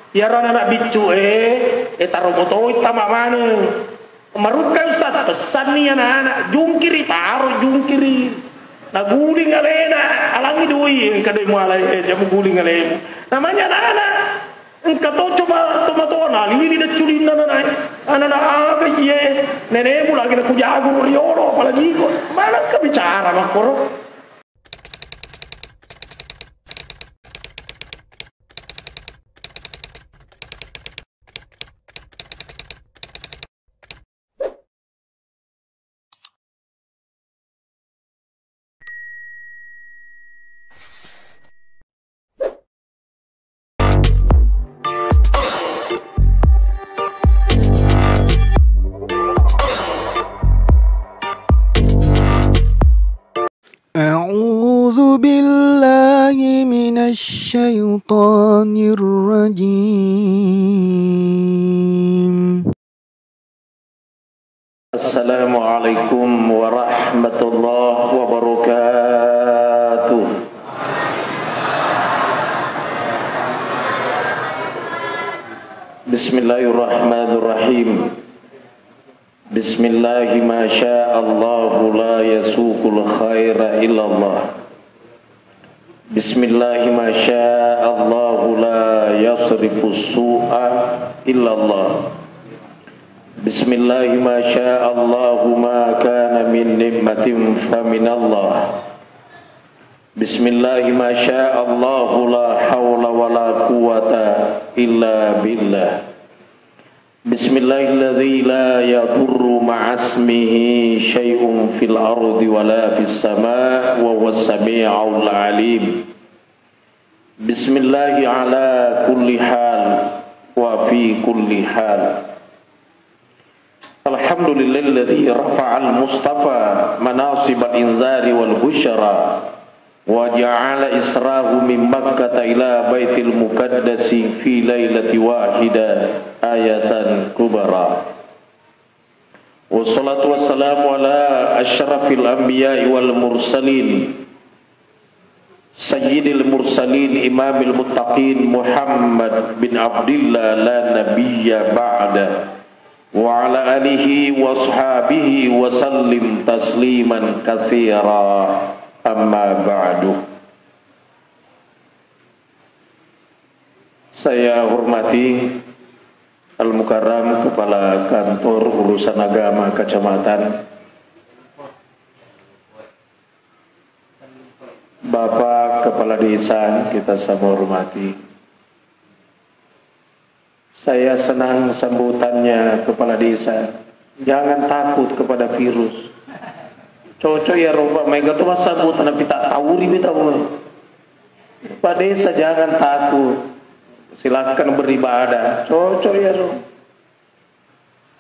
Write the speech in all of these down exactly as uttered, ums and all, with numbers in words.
Iyaro anak biccu e, e taro motoi tama maneng. Marukka Ustaz, pesanni anak-anak, jungkiri, taro jungkiri. Naguling alena, alangi doi, engka doi mualai, eh, jamu guling alemu. Namanya anak-anak. Engka to coba tomatoa, nalili decculinna nanai. Anak-anak aga iye, nenemu lagi nakujago riolo, apalagi iko. Mana engka bicara makkoro? أعوذ بالله من الشيطان الرجيم. السلام عليكم ورحمة الله وبركاته. بسم الله الرحمن الرحيم. بسم الله ما شاء الله لا يسوق الخير إلا الله. بسم الله ما شاء الله لا يصرف السوء إلا الله. بسم الله ما شاء الله ما كان من نعمة فمن الله. بسم الله ما شاء الله لا حول ولا قوة إلا بالله. بسم الله الذي لا يضر مع اسمه شيء في الأرض ولا في السماء وهو السميع العليم. بسم الله على كل حال وفي كل حال. الحمد لله الذي رفع المصطفى مناصب الإنذار والبشرى وجعل إسراه من مكة إلى بيت المقدس في ليلة واحدة آية كبرى. والصلاة والسلام على أشرف الأنبياء والمرسلين سيد المرسلين إمام المتقين محمد بن عبد الله لا نبي بعده وعلى آله وأصحابه وسلم تسليما كثيرا. أما بعد. Saya hormati Al-Mukarram Kepala Kantor Urusan Agama Kecamatan, Bapak Kepala Desa kita sama hormati. Saya senang sambutannya Kepala Desa. Jangan takut kepada virus. Cocok ya, Ropa. Mega tu masa sambutan, tapi tak tahu ri mita. Pak Desa, jangan takut. Silakan beribadah. Cocok ya, Ropa.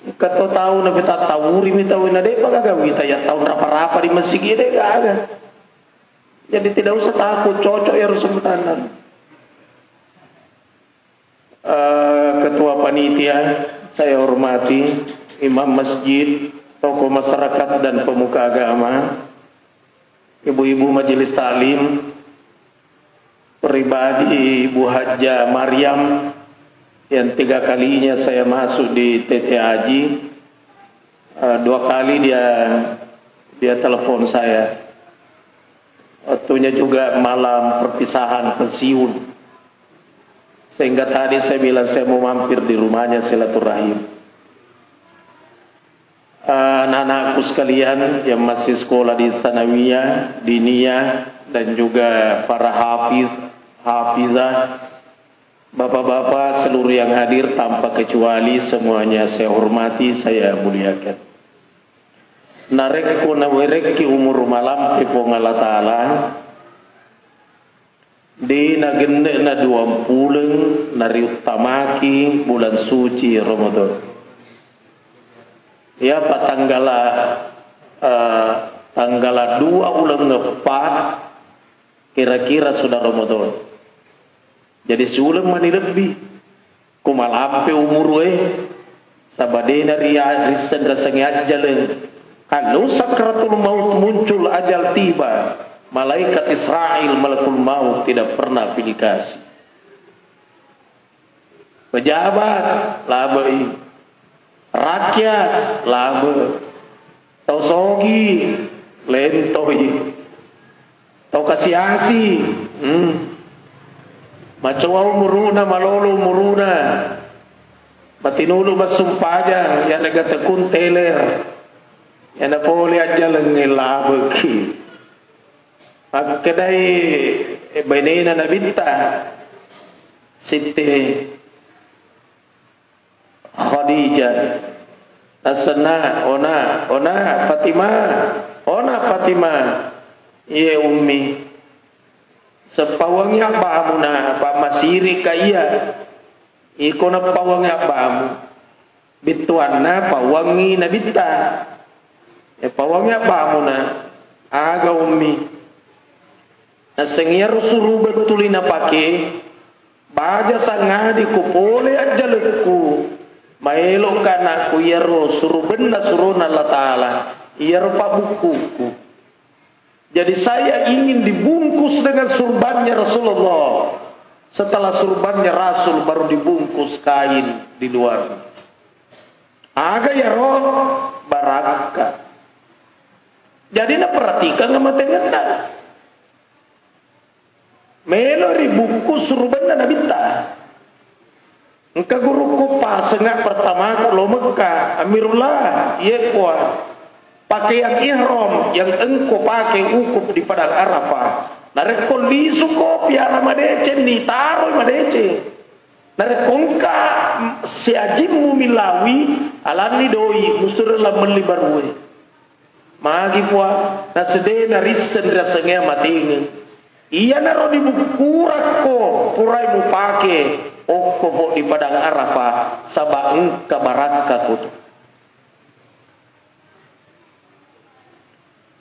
Engka to tau napi tattauri mi tau na de'pa gaga wita ya tau rapa-rapa di masigi de gaga. Jadi tidak usah takut, cocok ya Rasul tanang. Eh, ketua panitia saya hormati, imam masjid, tokoh masyarakat dan pemuka agama, ibu-ibu majelis taklim, pribadi Ibu Hajjah Maryam yang tiga kalinya saya masuk di T T Haji, eh, dua kali dia, dia telepon saya. Waktunya juga malam perpisahan pensiun. Sehingga tadi saya bilang saya mau mampir di rumahnya silaturahim. Eh, anak-anakku sekalian yang masih sekolah di Tsanawiyah, Diniyah, dan juga para hafiz, hafizah, bapak-bapak seluruh yang hadir tanpa kecuali, semuanya saya hormati, saya muliakan. Narekko nawerekki umur malampe Puang Allah Ta'ala, de' nagenne'na duampuleng nariuttamaki bulan suci Ramadan. Iyapa tanggala, eh, tanggala dua uleng eppa, kira-kira sudah Ramadan. Jadi siuleng mani lebbi. Ko malampe umurue, saba de'na ri-, risseng-ressengngi ajjaleng. Kalau sakratul maut muncul, ajal tiba, malaikat Israel, malakul maut tidak pernah pilih kasih. Pejabat, labe'i. Rakyat, labe. Tau sogi, lentoi. Tau kasiasi, hmm. Macoa umuruna, malolo umuruna. Matinulu massumpajang, iyanaga tekung teler. Iyana pole ajjalengnge labeki. Makkedai, eh, bainena Nabitta, Sitte Khadijah. Nasenna, ona, ona Fatimah, ona Fatimah. Iye Ummi. Seppawangi abbamu na, apa masirika iya. Iko nappawangi abbamu. Bittuanna pawangngi Nabitta. E, pawangngi abbamuna, aga Ummi. Nasengngi iyaro surubeng tuli napake, baja sangadi ko pole ajjalekku, maelokka anakku iyaro surubenna surona Allah Ta'ala, iyaro pabbukkuku. Jadi saya ingin dibungkus dengan surbannya Rasulullah. Setelah surbannya Rasul baru dibungkus kain di luar. Aga iyaro barakka. Jadi naperhatikan amatengenna. Melo ribungkus surubanna Nabitta. Engka gurukku pasengnga pertamaku lo Mekka, Amirullah, iye kua, pakaian ihram yang engkau pakai wukuf di padang Arafah. Narekko lisuko piara madeceng, ni taroi madeceng. Narekko engka siajimmu milawi, alanni doi, musuro la melli barue. Magi pua, nasedena risseng riasengngea matengeng. Iyanaro dibukkurakko, purai mupake, okko po di padang Arafah, saba engka barakka kotu.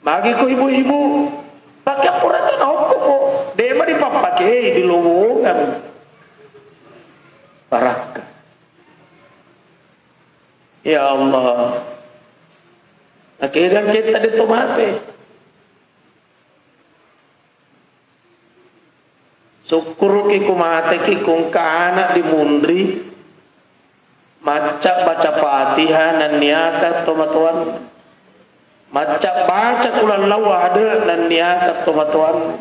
Magi ko ibu-ibu, pake pura tana okko po, dema dipappakei di lowongan. Barakka. Ya Allah. Nakedang kita de to mate. Sukkuruki ku mateki, ku engka anak di munri, macca baca Fatihah nanniaka tomatoanna. Macca baca kulallau ade nanniaka tomatoanna.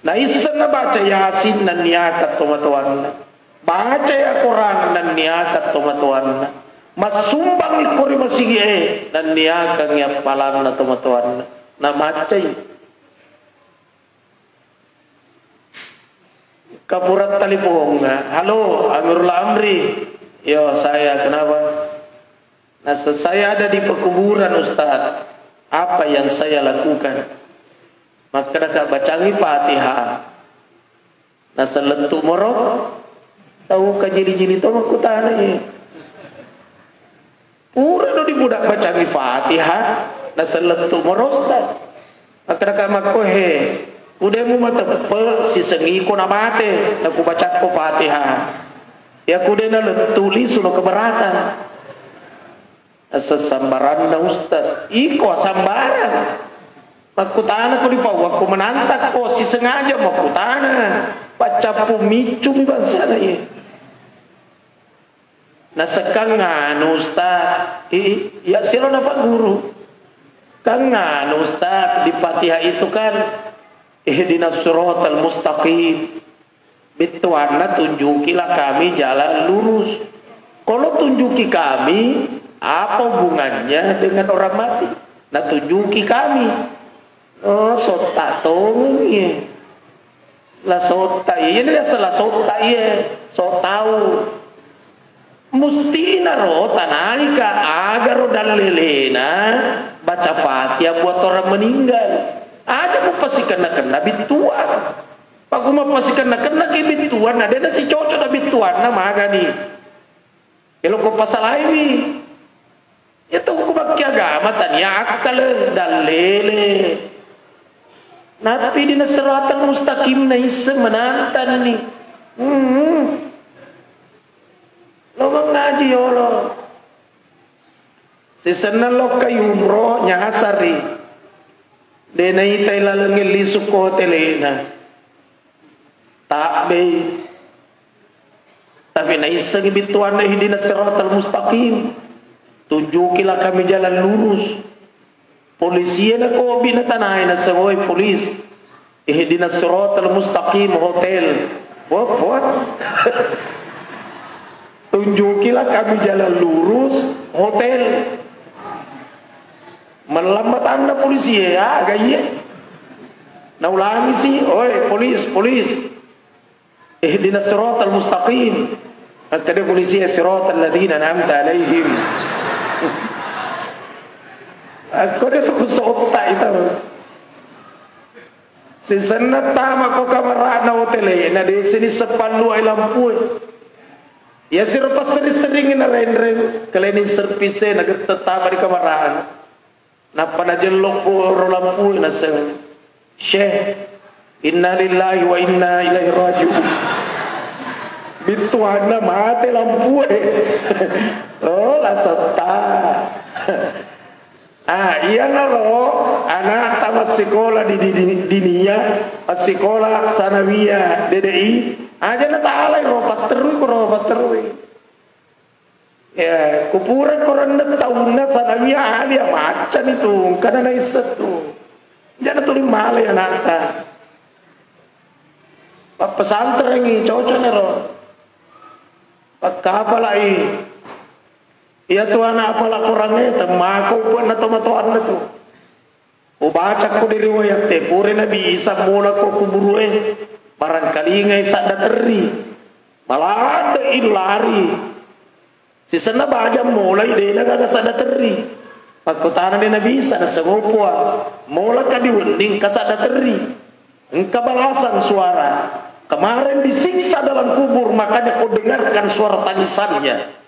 Naisseng nabaca Yasin nanniaka tomatoanna. Baca ya Quran nanniaka tomatoanna. Massumbangi ko ri masigi'e nanniakangngi appalanna tomatoanna. Namaccai. Kapura talipong, "Halo, Amirul Amri." "Yo, saya, kenapa?" "Nah, saya ada di pekuburan, Ustaz. Apa yang saya lakukan?" Makkedaka, "Bacangi Fatihah." Nasellettu moro, tau kajili-jili to makkutana, ye. Pura do dibudak bacangi Fatihah, nasellettu morosta. Makkedaka makko, "He, kudemu mateppe sisengiko namate, nakubacakko Fatihah. Ya kude nalettu lisu no keberatan." Asessambaranna Ustaz. Iko asambarang. Makkutana ko dipau, akko menantak ko sisengaja makkutana. Paccappu miccumi bangsana, ye. Nasekkang anu Ustaz, i, iya siro na Pak Guru. Kan anu Ustaz, di Fatihah itu kan ihdinas siratal mustaqim. Bettuanna tunjukilah kami jalan lurus. Kalau tunjuki kami, apa hubungannya dengan orang mati? Nah, tunjuki kami. Oh, sotta tongeng ye. La sotta ye, ini biasa la sotta ye. So tau. Mustinaro tanalika agaro dallelena baca Fatihah buat orang meninggal. Aja mupasikenna-kenna bittuang. Pakuma pasikenna-kenna ke bittuanna, dena sicoco na bittuanna magani. Eloko pasalaiwi. Iya to hukumaki agama tania akkale, dallele. Napi dina siratal mustaqim naisseng menantanni. Hmm. Lo mangaji yolo. Sisenna lokkai umroh nyasari. De naitai laleng lisu ko hotelena. Tabbei. Tapi naissengngi bittuanna ihdinas siratal mustaqim. Tunjukilah kami jalan lurus. Polisie nakobi natanai nasengoi polis. Ihdinas siratal mustaqim hotel. Wah, wah. Tunjukilah kami jalan lurus hotel. Mellammatanna polisie, aga iye. Naulangi si, oi polis, polis. Ihdinas siratal mustaqim. Akkeda polisi, siratal ladzina an'amta alaihim. Akkeda ku sotta itu. Sisenna tama ko kamarana hotele, na desini sepallu ai lampue. Ya siro passering-sering na renreng, kelening serpise na gette tama di kamarana. Nappa najello ko ro lampue naseng, "Syekh, inna lillahi wa inna ilaihi raji'un." Bittuanna mate lampue. Oh, lasetta. Ah, iyanaro anakta massikola di, di, di, dinia, massikola sanawiyah D D I, aja natalai ro patterui, ko ro patterui. Ya, kupura ko renneng taunna sanawiyah alia maccani tu, engkana naisseng tu. Jana tuli malai anakta. Pappesantrengi, cocok nero. Pakkapalai. Iya tu anak apala Qurangnge, temmako upenna tomatoanna tu. Ubacakko di riwayatte, pura Nabi Isa mola ko kuburue, barangkalingai sadda terri. Maladde illari. Sisenna bajang molai, dena gaga sadda terri. Pakkutana di Nabi Isa, naseng, "Puang, mola ka di wedding ka sadda terri. Engka balasan suara. Kemarin disiksa dalam kubur, makanya kau dengarkan suara tangisannya."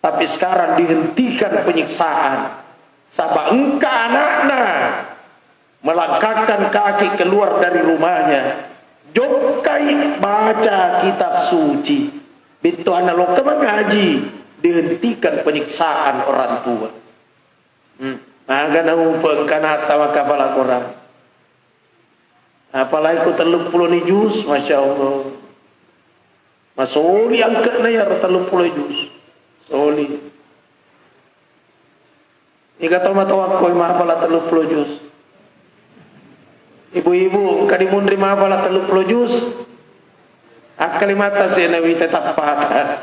Tapi sekarang dihentikan penyiksaan. Saba engka anakna melangkahkan kaki keluar dari rumahnya. Jokkai baca kitab suci. Bittuanna lokka mengaji, dihentikan penyiksaan orang tua. Hmm. Aga naumpe engka anakta makkapala Quran. Apalagi ko telluppulo ni juz, Masya Allah. Masoli angke'na iyaro telluppulo juz. Soli. Iga tomatoakko mapala telluppulo juz. Ibu-ibu, engka dimunri mapala telluppulo juz. Akkalimatta sena wita tappata.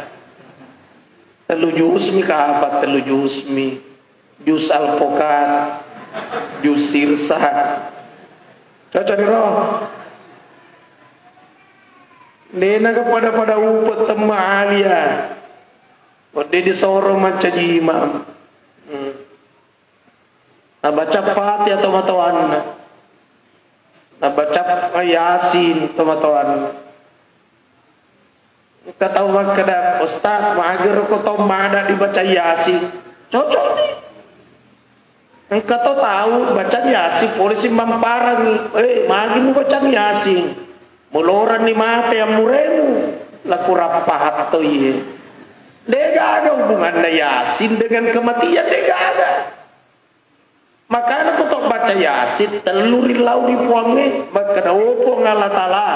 Tellu juz mi kapat, tellu juz mi. Juz alpokat, juz sirsak. Cocok ro. Denaga pada-pada upe temma alia. Wedde disoro mancaji imam. Hmm. Nabaca Fatihah tomatoanna. Nabaca Yasin tomatoanna. Engka tau makkeda, "Ustaz, magero ko tau mada dibaca Yasin." Cocok ni. Engka to tau baca Yasin, polisi mamparangi. "Eh, magi mubaca Yasin? Moloranni mate ammuremu." La kurang paham to iye. Degaga hubunganna Yasin dengan kematian, degaga. Makana ko to baca Yasin, tellu rillau ri Puangnge, makkeda, "O Puang Allah Taala,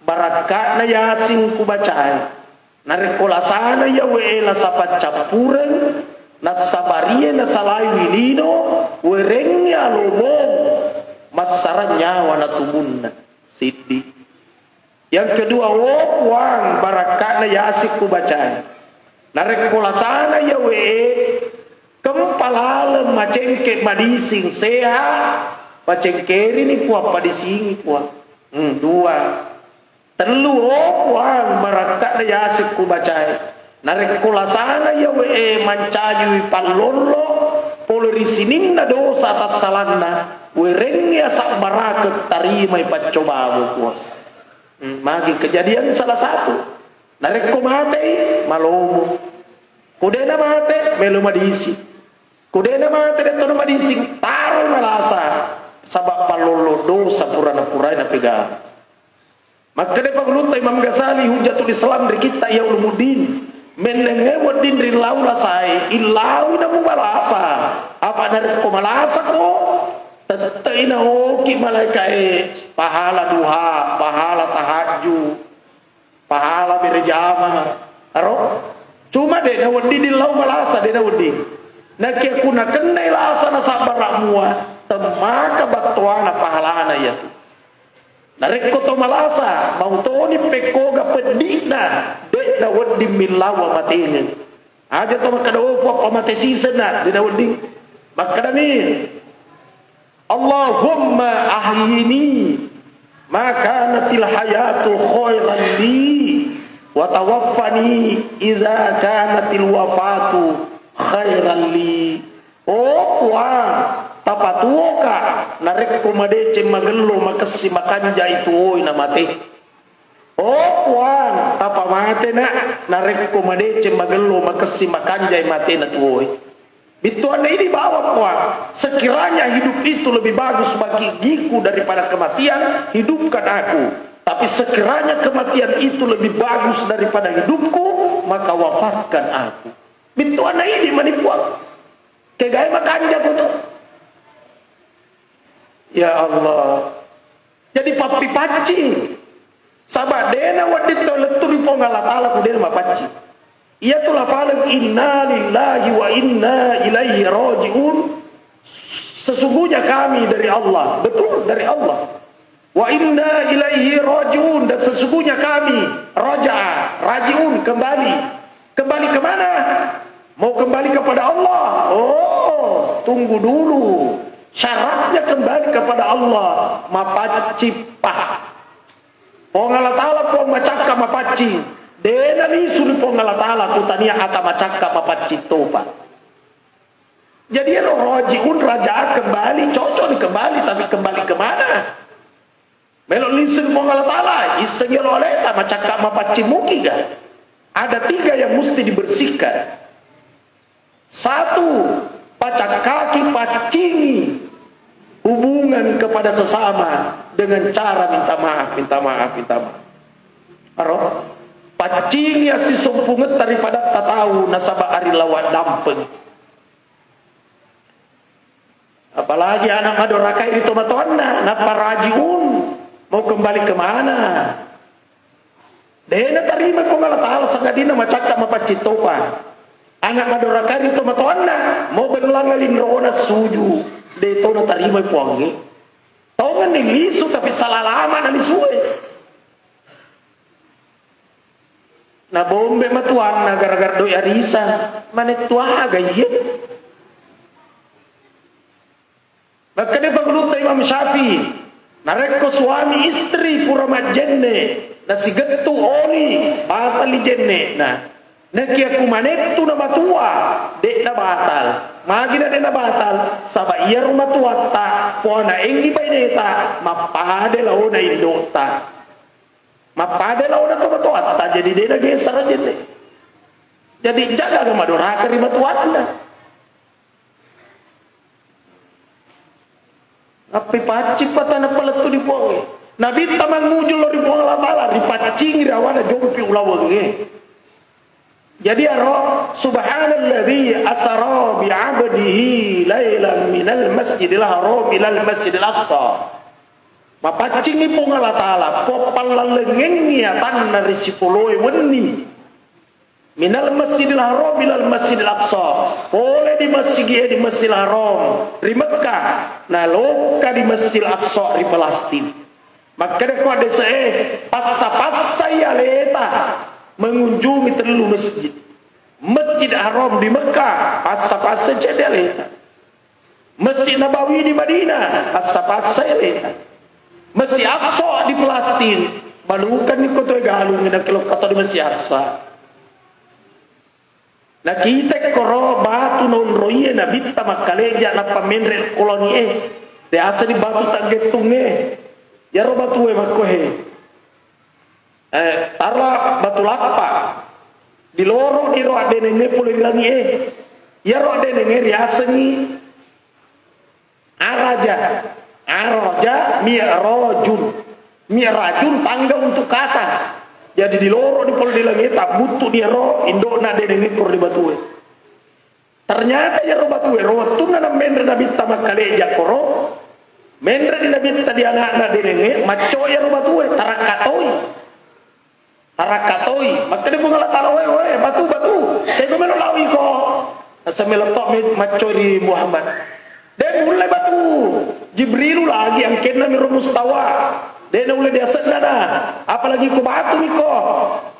barakka'na Yasin kubacae. Narekko lasana yawe'e lasa paccappureng, nassabarie nasalai wilino, werengngi alomong, massarang nyawa natumunna." Siddi. Yang kedua, "O Puang, barakka'na Yasin kubacae. Narekko lasana yawe'e, kempa laleng macengke madising sehat, pacengkerini Puang, padisingi Puang." Hmm, dua. Tellu, "O Puang, barakka'na Yasin kubacae. Narekko lasana yawe'e mancajiwi pallollo, pole ri sininna dosa tassalanna, werengngi asabbarakeng tarimai paccobamu, Puang." Hmm, magi kejadian salah satu. Narekko matei, malomo. Ko de'na mate, melo madising. Ko de'na mate, de'to madising, taroi malasa. Saba pallollo dosa purana-purai napegau. Makkeda pagulutta Imam Ghazali, Hujjatul Islam, ri kitta Ihya Ulumuddin, mennengnge wedding rillau lasae, illaui namubalasa. Apa narekko malasako, tette'i naoki malaikae pahala duha, pahala tahajju, pahala berjamaah. Aro? Cuma de' nawedding dillau malasa, de' nawedding. Nakiya ku nakennai lasa nasabbara mua, temmaka battoana pahalana iyatu. Narekko to malasa, mautoni pekkoga peddi'na, de' nawedding millau amatengeng. Aja to makkeda, "Oh, Puang, pamate sisenna," de' nawedding. Makkedami, "Allahumma ahyini ma kanatil hayatu khairan li, wa tawaffani idza kanatil wafatu khairan li." Oh Puang, tapatuoka narekko madeceng magello makessi makanjai tuoi namate. Oh Puang, tapamatena narekko madeceng magello makessi makanjai matena tuoe. Bittuanna idi bawang Puang, sekiranya hidup itu lebih bagus bagiku daripada kematian, hidupkan aku. Tapi sekiranya kematian itu lebih bagus daripada hidupku, maka wafatkan aku. Bittuanna idi mani Puang. Kegae makanja ko tu. Ya Allah. Jadi pappipaccing. Saba' de'na wedding tau lettu ri Puang Allah Ta'ala ku de'na mapaccing. Iyatu lafaleng inna lillahi wa inna ilaihi raji'un. Sesungguhnya kami dari Allah. Betul, dari Allah. Wa inna ilaihi raji'un. Dan sesungguhnya kami, raja'a, raji'un, kembali. Kembali ke mana? Mau kembali kepada Allah? Oh, tunggu dulu. Syaratnya kembali kepada Allah, mapaccippa. Puang Allah Ta'ala, Puang macakka mapaccing. De'na lisu ri Puang Allah Ta'ala, ku tania ata macakka mapaccing topa. Jadi, ero raji'un, raja'a, kembali, cocok nih kembali, tapi kembali ke mana? Melo lisu ri Puang Allah Ta'ala, issengi olo aleta, macakka mapaccing mukiga. Ada tiga yang mesti dibersihkan. Satu, pacakkaki, paccingi hubungan kepada sesama dengan cara minta maaf, minta maaf, minta maaf. Aro? Paccingi assisompungetta ri padatta tau nasaba ari lawang dampeng. Apalagi anak madorakai ri tomatoanna, nappa raji'un, mau kembali ke mana? De' natarima Puang Allah Ta'ala sangadinna macakka mapaccing topa. Anak madorakai ri tomatoanna, mau bellang linrona suju, de' to natarima Puangnge. Tongenni lisu tapi salah lama na lisue. Nabombe matuanna gara-gara doi arisan, manettu aga iye? Makkeda pangulutta Imam Syafi'i, narekko suami istri pura majjenne, nasigettu oli, batalli jenne'na. Nakiya ku manettu na matua, de'na batal. Magi na de'na batal? Saba iyaro matuatta, puana engi baineta, mappade laona indo'ta. Mappade laona to matoatta, jadi de' nagesara jenne. Jadi jagaga madoraka ri matuanna. Nappi paccing patana palettu di Puangnge. Nabitta manguju lao ri Puang Allah Ta'ala, ripaccingi ri awana jompi ulawengnge. Jadi aro, subhanalladzi asra bi 'abdihi lailan minal masjidil haram ilal masjidil aqsa. Mapaccingi Puang Allah Ta'ala, poppallallengengngi atanna ri sipoloe wenni. Minal masjidil haram ilal masjidil aqsa. Pole di masigi e di Masjidil Haram ri Mekkah, nalokka di Masjidil Aqsa ri Palestina. Makkeda ko adese'e, passa-passai aleta mengunjungi tellu masjid. Masjid Haram di Mekkah, passa-passai cedde aleta. Masjid Nabawi di Madinah, passa-passai aleta. Masjid Aqsa di Palestina, balukanni ko toe galung, nakkilokka to di Masjid Aqsa. Nakita koro batu naonroie Nabitta makkaleja nappa menre ko langie. Riaseni batu taggettungnge. Iyaro batue makkohe. Eh, tara batu lappa. Diloroni ro addenengnge pole ri langie. Iyaro addenengnge riasengngi Araja. Araja mi'rajun. Mi'rajun tangga untuk ke atas. Jadi diloroni pole di langie, tabbuttu ni ro indo'na addenengnge koro di batue. Ternyata iyaro batue ro wettunna nammenre Nabitta makkaleja koro, menre di Nabitta di ana'na addenengnge, macco iyaro batue, tarakka toi. Arakka toi, makkeda Puang Allah Taala, "Woi, woi, batu, batu, kego melo lao iko?" Asa melo to me-, maccoi ri Muhammad. De mulle batu, Jibrilu lagi angkenna miro mustawa. De naulle diasenna na, apalagi ko batu miko.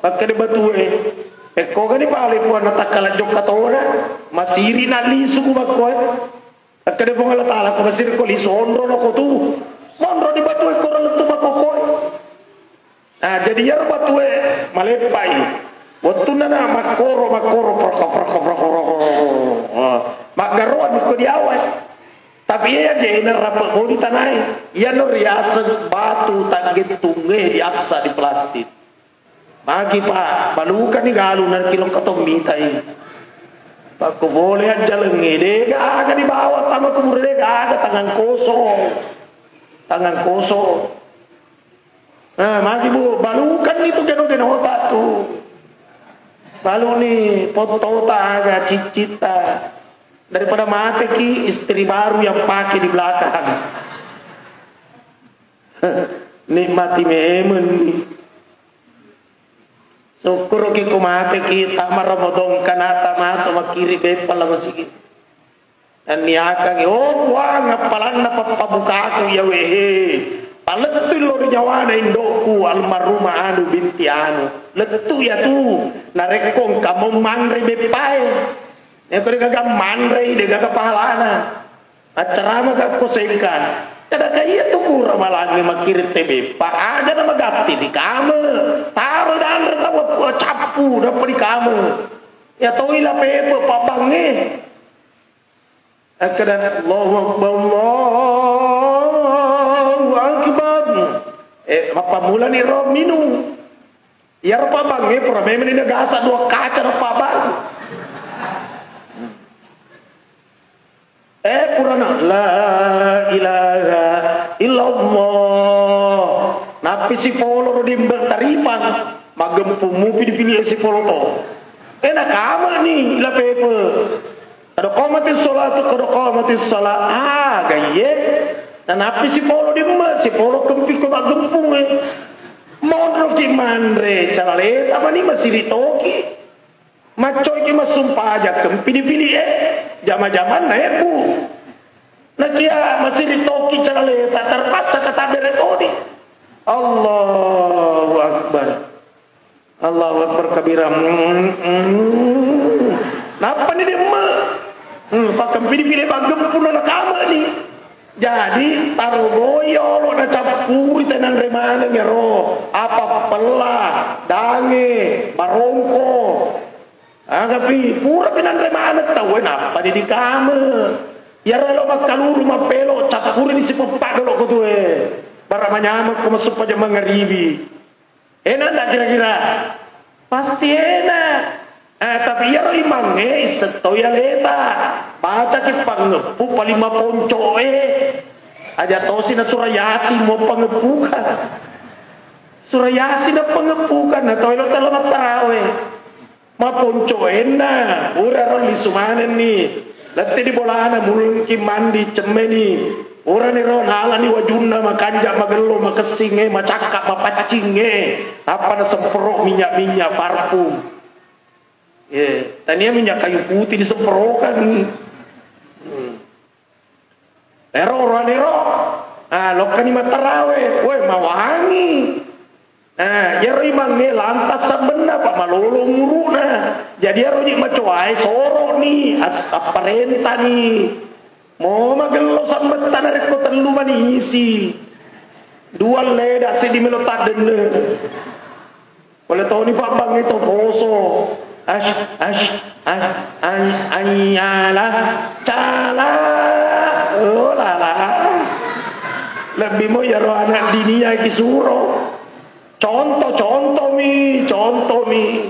Makkeda batue, "Pekkogani pale Puang na takkala jokka tona, masiri na lisu ku makkoe." Akkeda Puang Allah Taala, "Ko masiri ko lisu onro no ko tu. Monro di batue ko lettu makokkoe." Nah, jadi iyaro batue maleppai. Wettunna na makkoro, makkoro, proko, proko, proko, proko. Ah, maggaroan ko diawa. Tapi iya je na rape bodi tanae. Iyano riaseng batu taggettungnge diaksa di plastik. Magi, Pak, balukani galu na kilo katong mitai. Pakko boleh ajjalengnge, dega aga dibawa tama kubur, dega aga tangan kosong. Tangan kosong. Nah, magi, Bu, balukani tu geno-genota tu. Baluni fottota aga, ciccitta. Daripada mateki istri baru yang pakai di belakang. Nikmati memeng ni. Sukkuruki ku mateki, tama Ramadan kanata mato makkiri beppa la masigi. Nanniakangi, "Oh Puang, appalanna pappabukaku iya wehe. Palettui lo ri nyawana indokku almarhumah anu binti anu. Lettu iya tu, narekko engka mo manre beppae." Iyako degaga manrei, degaga pahalana. Accarama ka ko sengka. Kada ka iya tu kura malangi makkiri te beppa. Aga na magatti di kame. Taro danre tawa cappu, nappa di kame. Iya toi la pepe pabbangnge. Akkeda, "Allahu Akbar, Allahu Akbar." Eh, mappammulani ro minung. Iyaro pabbangnge pura memeng ni gasa dua kaca na pabang. Eh, purana, "La ilaha illallah." Nappi sipolo ro dimbel taripang, maggempung mupi dipilih sipolo to. Eh, nakama ni la pepe. Qad qamatis sholatu, qad qamatis sholat. Ah, gaiye. Nanappi sipolo dimme, sipolo kempi ko maggempung, eh. Monroki manre, calaleta mani masiri toki. Maccoiki massumpaja kempi dipili, eh. Jama-jamanna, eh, Bu. Nakia masiri toki calaleta, terpaksa katabbere todi. Allahu Akbar. Allahu Akbar kabira. Mm, mm. Nappani demme. Hmm, pakkempini pile baggempunna nakamani. Jadi, tarogoi yolo nacappuri tenanre maneng ero. Apa pella, dange, barongko. Agapi, pura pinanre maneng tauwe, nappani dikame. Iyaro elo makkaluru mappelo, cappuri ni sipeppa dolo ko tue. Bara manyameng ko masuppa jam mangaribi. Enak ndak kira-kira? Pasti enak. Eh, tapi iyaro imangnge isseng toi aleta. Bacaki pangeppu paling maponcoe. Aja tosi na surah Yasin mau pangeppukan. Surah Yasin na pangeppukan, na toi lo tala mattarawe. Maponcoenna, pura ro lisu manenni. Lette di bolana, mulungki mandi, cemmeni. Purani ro, nalani wajunna, makanja, magello, makessingnge, macakka, mapaccingnge. Nappa nasempero minyak-minyak parfum. Eh, tania minyak kayu putih disemperokan. Hmm. Ero oroane ro, ah, lokkani mattarawe, woi, mawangi. Ah, iyaro imangnge lantas sabbenna, Pak, malolo umuru'na. Jadi iyaro ji macoae soro'ni, as-, apparentani. Mo magello sammetta narekko tellu mani isi. Dua leda seddi melo taddenne. Pole toni pabbangnge to poso. Ash, ash, ash, an-, anyala, cala. Oh, lala. Lebbi mo iyaro anak dinia ki suro. Contoh, contoh mi, contoh mi.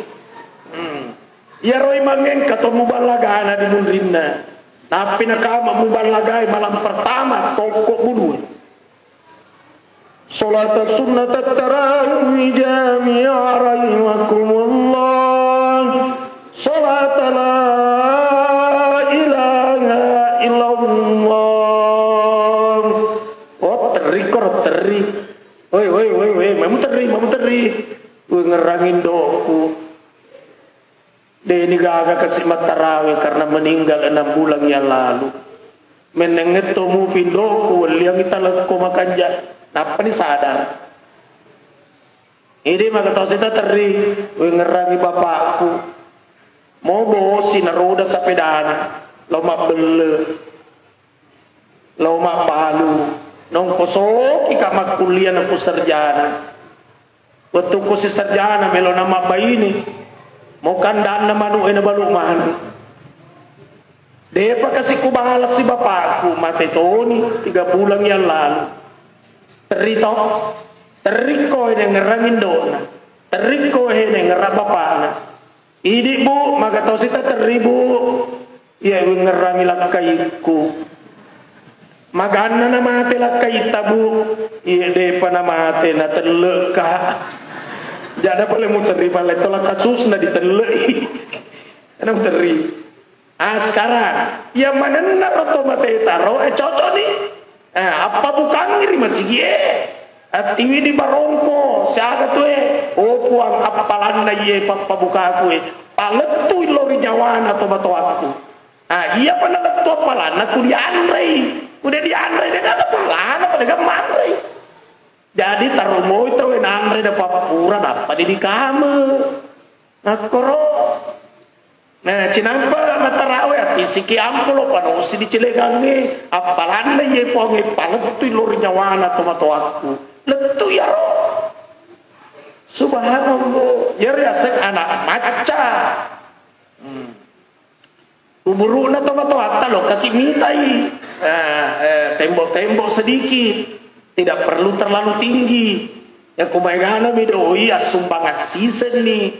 Hmm. Iyaro imangnge engka to muballagana di munrinna. Nappi nakama muballagai malam pertama tokko bulu. Salata sunnatat tarawih jami'a rahimakumullah. Salata la ilaha illallah. Oh, terri koro terri. Woi, woi, woi, woi, mamuterri, mamuterri. Woi, ngerangin Degaga kasi mattarawe karena meninggal enam bulan yang lalu. Mennengngetto mupi indo'ku, welliangngi talekko makanja. Nappani sadar. Idi maga tau sita terri, wengngerangi bapakku. Mo bosi naroda sapedana, lao mabbelle, lao mabbalu. Nongko soki ka makkuliah na ku sarjana. Wettukku sisarjana melo na mabbaini. Mo kandanna manu e na balu manu. Depa kasi kubalas si bapakku, mate toni tiga bulan yang lalu. Terri to, terriko e nengngerang indona, terriko e nengngerang bapakna. Idi bu, maga tau sita terri bu, iya wengngerangi lakkaikku. Maganna na mate lakkaitta bu, iya depa na mate na tellekka. Jada pale mucerri pale to lakkasusna ditellei. Ana mucerri. Ah, sekarang, iya manenna ro to mateta ro, eh, cocok ni. Eh, appabukangngi ri masigie. Attiwi di barongko, siaga tu e. Oh Puang, appalanna iye pappabukaku e. Palettui lo ri nyawana to matoakku. Ah, iya pa nalettu appalanna ku dianrei. Udah dianrei, de gaga appalanna, pada gaga manrei. Jadi tarumoi tau e nanre na pappura, nappa di dikame. Nakkoro. Nah, cinampa matarawe, attisiki ampulo panosi di cilegangnge, appalanna iye Puangnge palettui lo ri nyawana tomatoakku. Lettu iyaro. Subhanallah, iyaro yaseng anak macca. Hmm. Kuburu'na tomatoatta lokkaki mitai. Eh, eh, tembok-tembok sedikit. Tidak perlu terlalu tinggi. Ya, kumaegana mi doi, assumbang assisenni.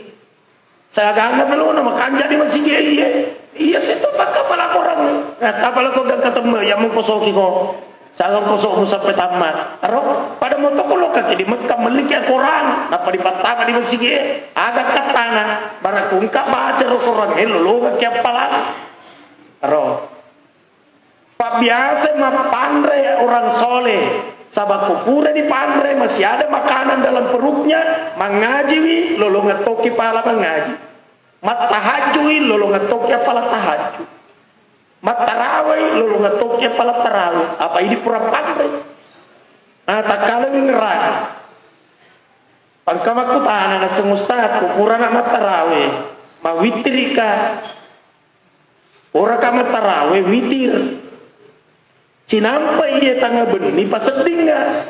Sagagana melona makanja di masigi iye. Iya seto pakka pala korang. Nah, kapala ko gangka temme, ya mengko soki ko. Sagau ko sok musappe tamma. Aro, pada moto ko lokaki di Mekka melliki korang, nappa dipattama di masigi e. Aga kattana, barakku engka baca ro korang, eh, lolongaki appalang. Aro. Pabbiasa mappanre orang soleh, sabab ko pura dipanre, masih ada makanan dalam perutnya, mangajiwi, lolongeng tokki pala mangaji. Mattahajjui, lolongeng tokki appala tahajju. Mattarawai, lolongeng tokki appala tarawih. Apa ini pura panre? Nah, takkala wingerang. Pangka makkutana naseng ustaz, ko purana mattarawe, mawittirika? Oraka mattarawe witir. Cinampa iye tanga benni paseddinga.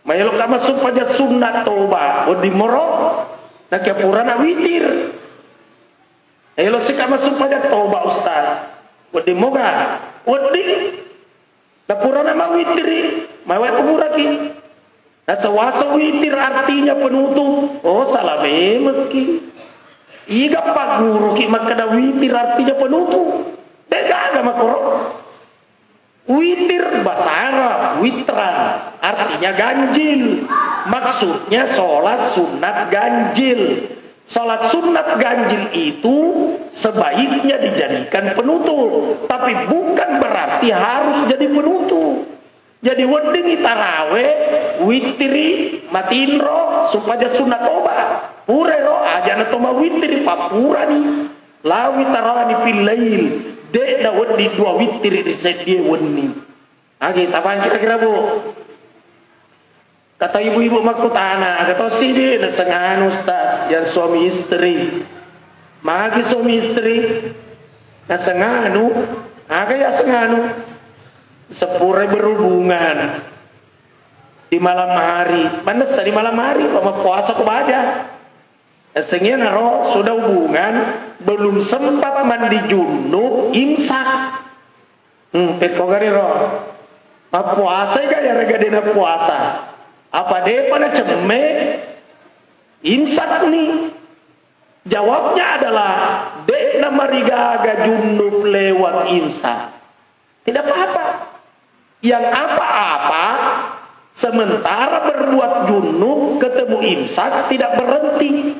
Maelo ka massumpaja sunna toba, wedding moro. Nakia purana witir. Elo sika massumpaja toba ustaz. Wedding moga. Wedding. Napurana mawitiri, mawe kuburaki. Nasewasa witir artinya penutup. Oh, salah memekki. Iga pagguruki makkeda witir artinya penutup. Degaga makoro. Witir bahasa Arab, witran, artinya ganjil. Maksudnya sholat sunat ganjil. Salat sunat ganjil itu sebaiknya dijadikan penutup, tapi bukan berarti harus jadi penutup. Jadi weddingngi tarawe, witiri, matinro, supaya sunat toba. Purero, ajana to mawitiri, pappurani. Lawi tarani fil lail, de na wedding dua witiri ri seddie wenni. Agi, tapang kira-kira, Bu? Kata ibu-ibu makkutana, aga to sidi nasenganu ustaz, yang suami istri. Magi suami istri nasenganu, aga ya senganu? Sepura berhubungan di malam hari. Manessa di malam hari, pamappuasa ko baja. Sengiya naro sudah hubungan, belum sempat mandi junub, imsak. Hmm, pekko gari ro. Mappuasai ga yarega de na puasa? Apa depa na cemme? Imsak ni. Jawabnya adalah, de na marigaga junub lewat imsak. Tidak apa-apa. Yang apa-apa, sementara berbuat junub ketemu imsak tidak berhenti.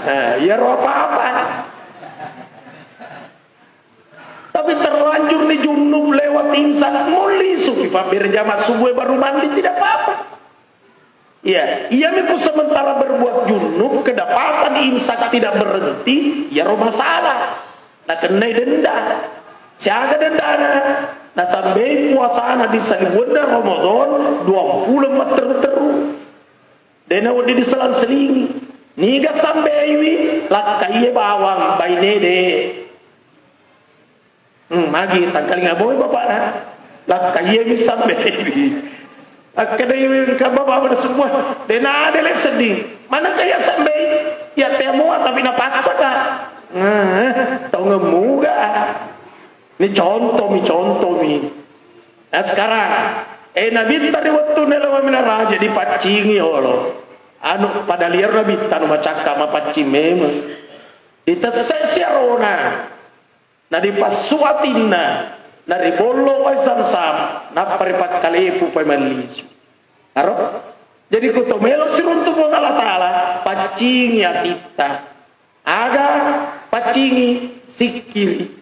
Eh, iyaro apa-apa. Tapi terlanjur ni junub lewat imsak, muli sufi pabbere jama subuh baru mandi, tidak apa-apa. Iya, Iyami ku sementara berbuat junub, kedapatan imsak tidak berhenti, iyaro masalah. Nakennai denda. Siaga dendana? Nasambei puasana di saliwenna Ramadan duampulo matteru-teru. Dena wedding diselang-selingi. Niga sambeiwi, lakkaiye bawang, baine de. Hmm, magi tangkalinga boy bapakna. Lakkaiye mi sambeiwi. Akkeda iwi engka bapa pada semua. Dena ada le sedih. Mana kaya sambei? Ya temoa tapi napassaka. Nah, tongeng muga. Ini contoh mi, contoh mi. Nah, sekarang, eh, Nabitta ri wettunna lao Mina Raja dipaccingi olo. Anu, pada liar Nabitta anu macakka mapaccing memang. Ditessai siarona. Nadipassu atinna, naribollo wae Zamzam, nappa ripakkalepu pae mallisu. Aro? Jadi ku to melo siruntu Puang Allah Taala, paccingi atitta. Aga paccingi? Sikkiri.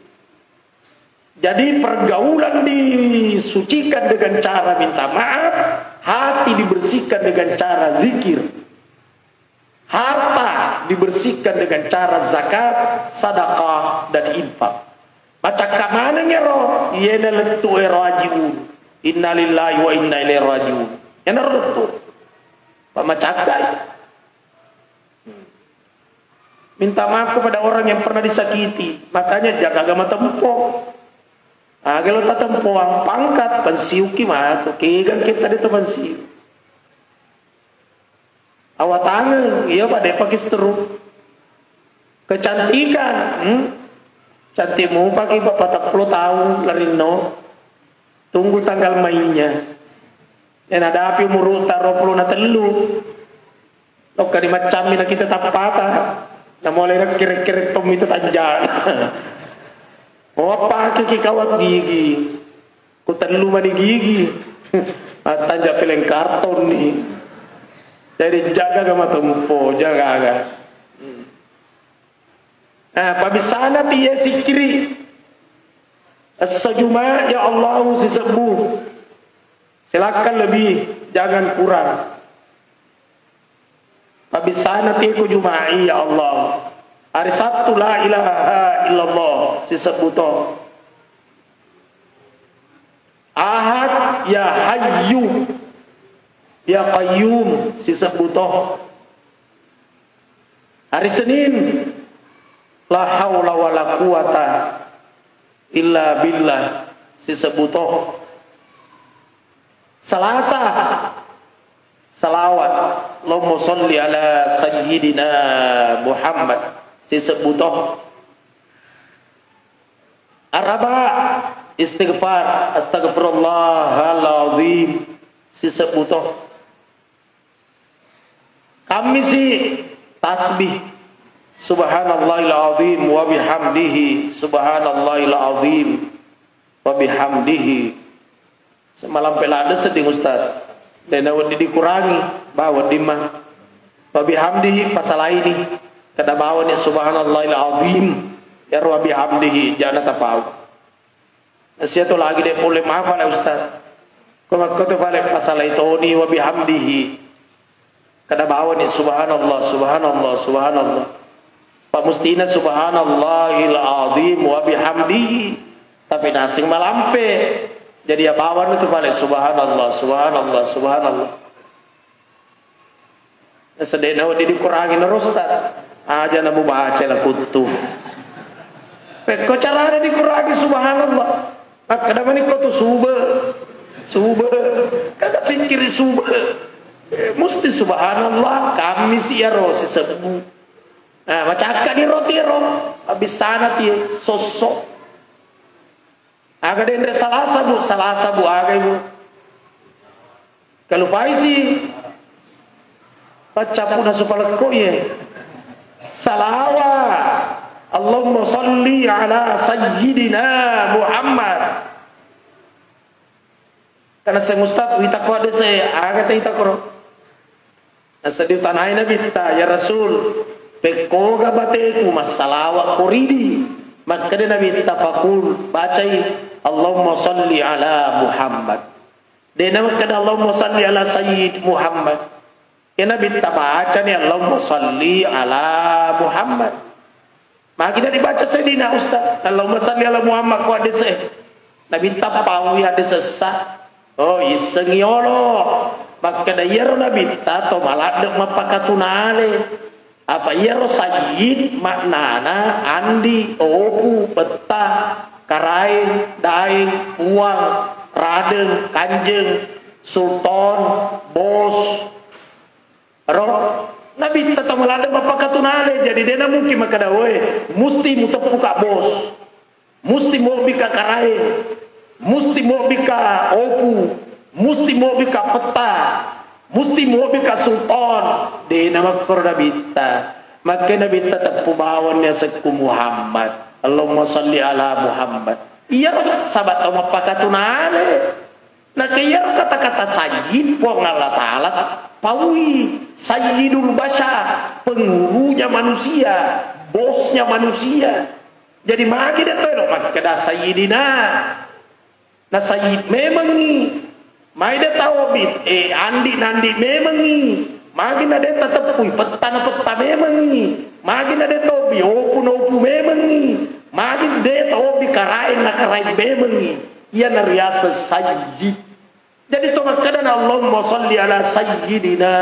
Jadi pergaulan disucikan dengan cara minta maaf, hati dibersihkan dengan cara zikir. Harta dibersihkan dengan cara zakat, sedekah, dan infak. Macakka maneng ero, iyena lettu ero ajiun. Innalillahi wa inna ilaihi rajiun. Enaro lettu. Pak macakka. Minta maaf kepada orang yang pernah disakiti. Makanya jaga agama tempo. Aga lo tatempoang pangkat, pensiuki matu. Kegang kita di pensiu. Awatangeng, iya, Pak, de'pa ki seteru. Kecantikan, hmm? Cantik mupa ki, Pak, patappulo taung larinno. Tunggu tanggal mainnya. Ya, nadapi umur ta dua puluh na tellu. Lokka di maccammi na kita tappata. Na mulai kere-kere tommi itu tanjana. Oh, apa ki kawat gigi. Ku tellu mani gigi. Mattanja peleng karton ni. Jadi jaga ga matempo, jaga ga. Nah, pabisana tiye sikiri. Esso Juma, ya Allah, sisebbu. Silakan lebih, jangan kurang. Pabisana tiku Juma'i, ya Allah. Hari Sabtu, la ilaha illallah, sisebbu to. Ahad, ya Hayyu, ya Qayyum, sisebbu to. Hari Senin, la haula wala quwata illa billah, sisebbu to. Salasa, salawat, Allahumma salli ala sayyidina Muhammad, sisebbu to. Araba, istighfar, astaghfirullahal azim, sisebbu to. Kammisi, tasbih, subhanallahil azim wa bihamdihi, subhanallahil azim wa bihamdihi. Semalampe ladde sedding, Ustaz. Dena wedding dikurangi, ba wedding ma. Wa bihamdihi, pasalaini. Kada bawani subhanallahil azim. Yaro wa bihamdihi, jana tapau. Sia to lagi de pole mafa le, Ustaz. Ko makko to pale pasalai toni wa bihamdihi. Kada bawani subhanallah, subhanallah, subhanallah. Pak mustina subhanallahil azim wa bihamdihi. Tapi nasing malampe. Jadi ya bawan itu pale subhanallah, subhanallah, subhanallah. Sedena wedding dikurangi naro, Ustaz. Aja na mubaca la kuttu. Pekko carana dikurangi, subhanallah. Makkeda mani ko tu sube. Sube. Kaka sikiri sube. Eh, musti subhanallah, kammisi yaro sisebbu. Nah, macakka ni roti ro. Habis sana tie sosso. Aga denre salasa, Bu, salasa, Bu, aga, Ibu. Kalupaisi. Paccappuna supalekko ye. Salawa. Allahumma salli ala sayyidina Muhammad. Karena saya Ustaz, wita ko ada saya, aga ta ita koro. Naseddi utanai Nabitta, "Ya Rasul, pekkoga bateku massalawa ko ridi?" Makkeda Nabitta, "Faqul, bacai, Allahumma salli ala Muhammad." Dena makkeda, "Allahumma salli ala Sayyid Muhammad." Iya Nabitta bacani, "Allahumma salli ala Muhammad." Magi na dibaca Sayyidina Ustaz, "Allahumma salli ala Muhammad," ko hadis e. Nabitta paui hadis essa. Oh, issengi olo. Makkeda iyaro Nabitta to maladde mappakatunale. Apa iyaro sayyid maknana andi, opu, petta, karaeng, daeng, puang, radeng, kanjeng, sultan, bos. Ro, Nabitta to maladde mappakatunale, jadi de namungkin makkeda, "Woe, musti muteppuka bos, musti mobbika karaeng, musti mobbika opu, musti mobbika petta, musti mobbika sultan." De namakkoro Nabitta. Makke Nabitta teppu bawang ni asekku Muhammad. Allahumma salli ala Muhammad. Iyaro sabak tau mappakatunale. Nake iyaro kata-kata sayyid, Puang Allah Ta'ala paui, sayyidul bashar, pengurunya manusia, bosnya manusia. Jadi magi de to elo makkeda sayyidina. Na sayyid memengngi. Mai de tau bi, eh, andi nandi memengngi. Magi na de tateppui petta na petta memengngi. Magi na de tau bi opu na opu memengngi. Magi de tau bi karaeng na karaeng memengngi. Iyana riaseng sayyid. Jadi to makkeda na, "Allahumma salli ala sayyidina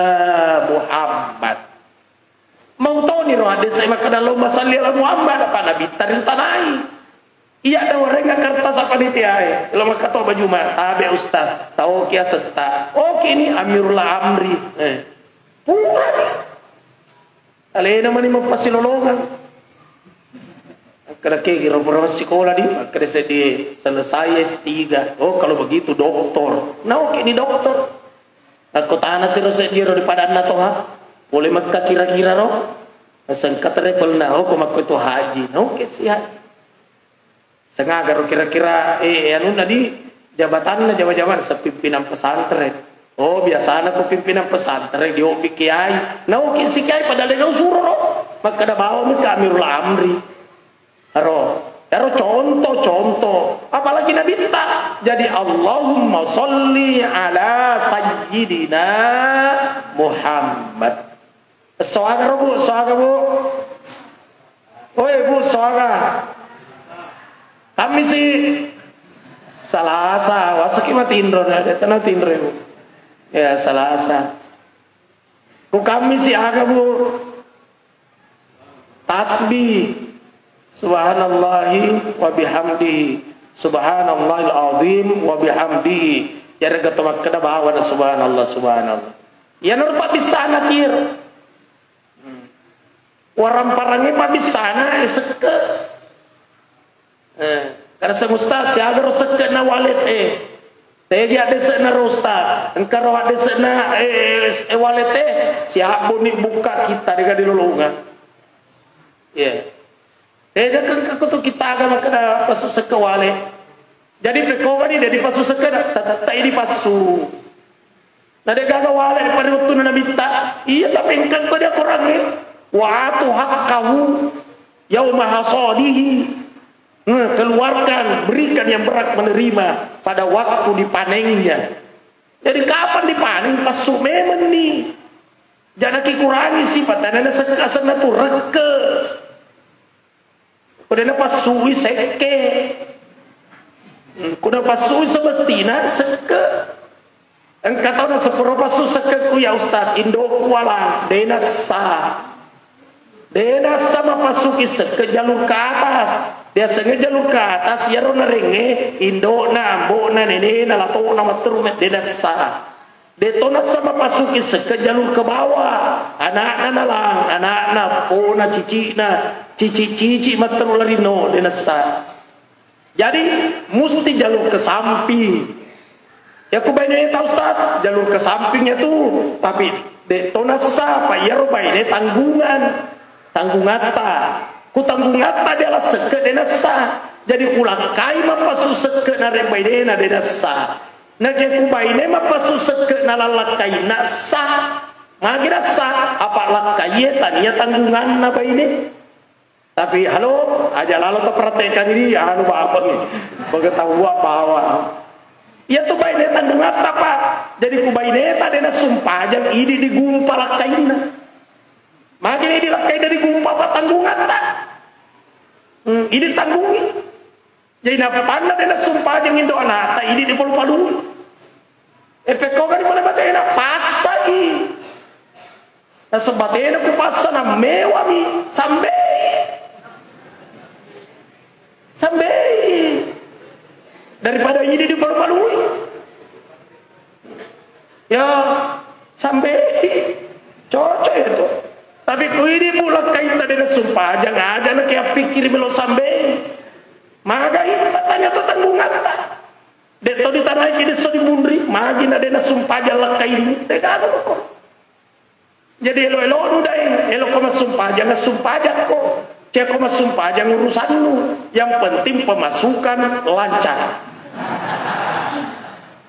Muhammad." Mau toni ro hadis e makkeda, "Allahumma salli ala Muhammad," apa Nabitta rintanai. Iya da warenga kertas apa nitiae. Lo makkato baju ma, "Tabe Ustaz, tau kia setta." Oke ni Amirul Amri. Eh. Pura ni. Alena mani mappasilolongang. Akkeda ke kira pura sikola di, akkeda seddi selesai S tiga. Oh, kalau begitu doktor. Nah, oke ni doktor. Aku tana siro seddi ro di padanna toha. Boleh mekka kira-kira ro. Sengka travel na, oh, ko makko itu haji. Nah, oke si haji. Sengaga ro kira-kira, eh, eh, anunna di jabatanna, jaba-jabana, sepimpinan pesantren. Oh, biasana ko pimpinan pesantren, diobbi kiai. Nauki si kiai, pada lega usuro ro. Makkeda bawa mi ka Amirul Amri. Ro, ero contoh-contoh. Apalagi Nabitta. Jadi, Allahumma salli ala sayyidina Muhammad. Soaga ro, Bu, soaga, Bu. Oi, Bu, soaga. Kammisi, Salasa, wasaki matinro na, de tena tinro, Bu. Ya, Salasa. Ku Kammisi aga, Bu? Tasbih. Subhanallahi wa bihamdihi. Subhanallahil azim wa bihamdihi. Yarega to makkeda bawana subhanallah, subhanallah. Iyana ro pabbissana tiro. Waramparangnge pabbissana, eh, sekke. Eh, karasa Ustaz, siaga ro sekke na walet, eh. Tegi addese'na ro Ustaz, engka ro addese'na, eh, eh, walet, eh. Siabbo ni buka kita dega dilolongang. Iya. Tega kengka kutu kita aga makkeda passu sekke walet. Jadi pekko gani, jadi passu sekke, tettai dipassu. Na de gaga wale pada wettunna Nabitta. Iya, tapi engka ko dia Qurangnge. Wa atu haqqahu yauma hasadihi. Nah, keluarkan, berikan yang berhak menerima pada waktu dipanennya. Jadi kapan dipanen? Passu memeng ni. Jangan ki kurangi sifat, dan ada sekka senna tu rekke. Ko de napassui sekke. Hmm, ko napassui semestina sekke. Engka tau nasepuro passu sekkekku, ya Ustaz, indo'ku walang, de nassa. De nassa mapassuki sekke jalur ke atas. Biasanya jalur ke atas, iyaro narengnge, indo'na, ambo'na, nenena, lato'na, matteru, de nassa. De to nassa mapassuki sekke jalur ke bawah. Anakna nalang, anakna, pona, cicikna, cicik-cicik matteru larinno, de nassa. Jadi, musti jalur ke samping. Ya ku baine ta Ustaz, jalur ke samping itu, tapi de to nassa, apa iyaro baine tanggungan. Tanggungatta. Ku tanggungatta diala sekke de nassa. Jadi kulakkai mappassu sekke nareng bainena de nassa. Nake ku baine mappassu sekke nalallakkai nassa. Magi nassa, apa lakkaie tania tanggunganna baine. Tapi halo, aja lalo terpraktekkan ini, anu bapak nih. Pengetahuan bawah. Iya tu baine tanggungatta, Pak. Jadi ku baineta de' nassumpajang, idi digumpa lakkainna. Magi idi lakkainna digumpa, Pak, tanggungatta. Hmm, idi tanggungi. Jadi nappanna de' nassumpajang indo anatta, idi dipalu-palui. E, pekkogani pole batena, passai. Nasaba tena ku passa, namewami, sambei. Sambei. Daripada idi dipalu-palui. Ya, sambei. Cocok ya tu. Tapi ku idi, Bu, lakkainta de' nassumpajang, aja na ke appikkiri melo sambei. Magai, tanya tu tanggungatta. De' to ditanaiki, de' so dimunri, magi na de' nassumpajang lakkainmu. De' gaga ko. Jadi elo-elonu dai, elo ko massumpajang, assumpajakko. Ceko massumpajang urusannu. Yang penting pemasukan lancar.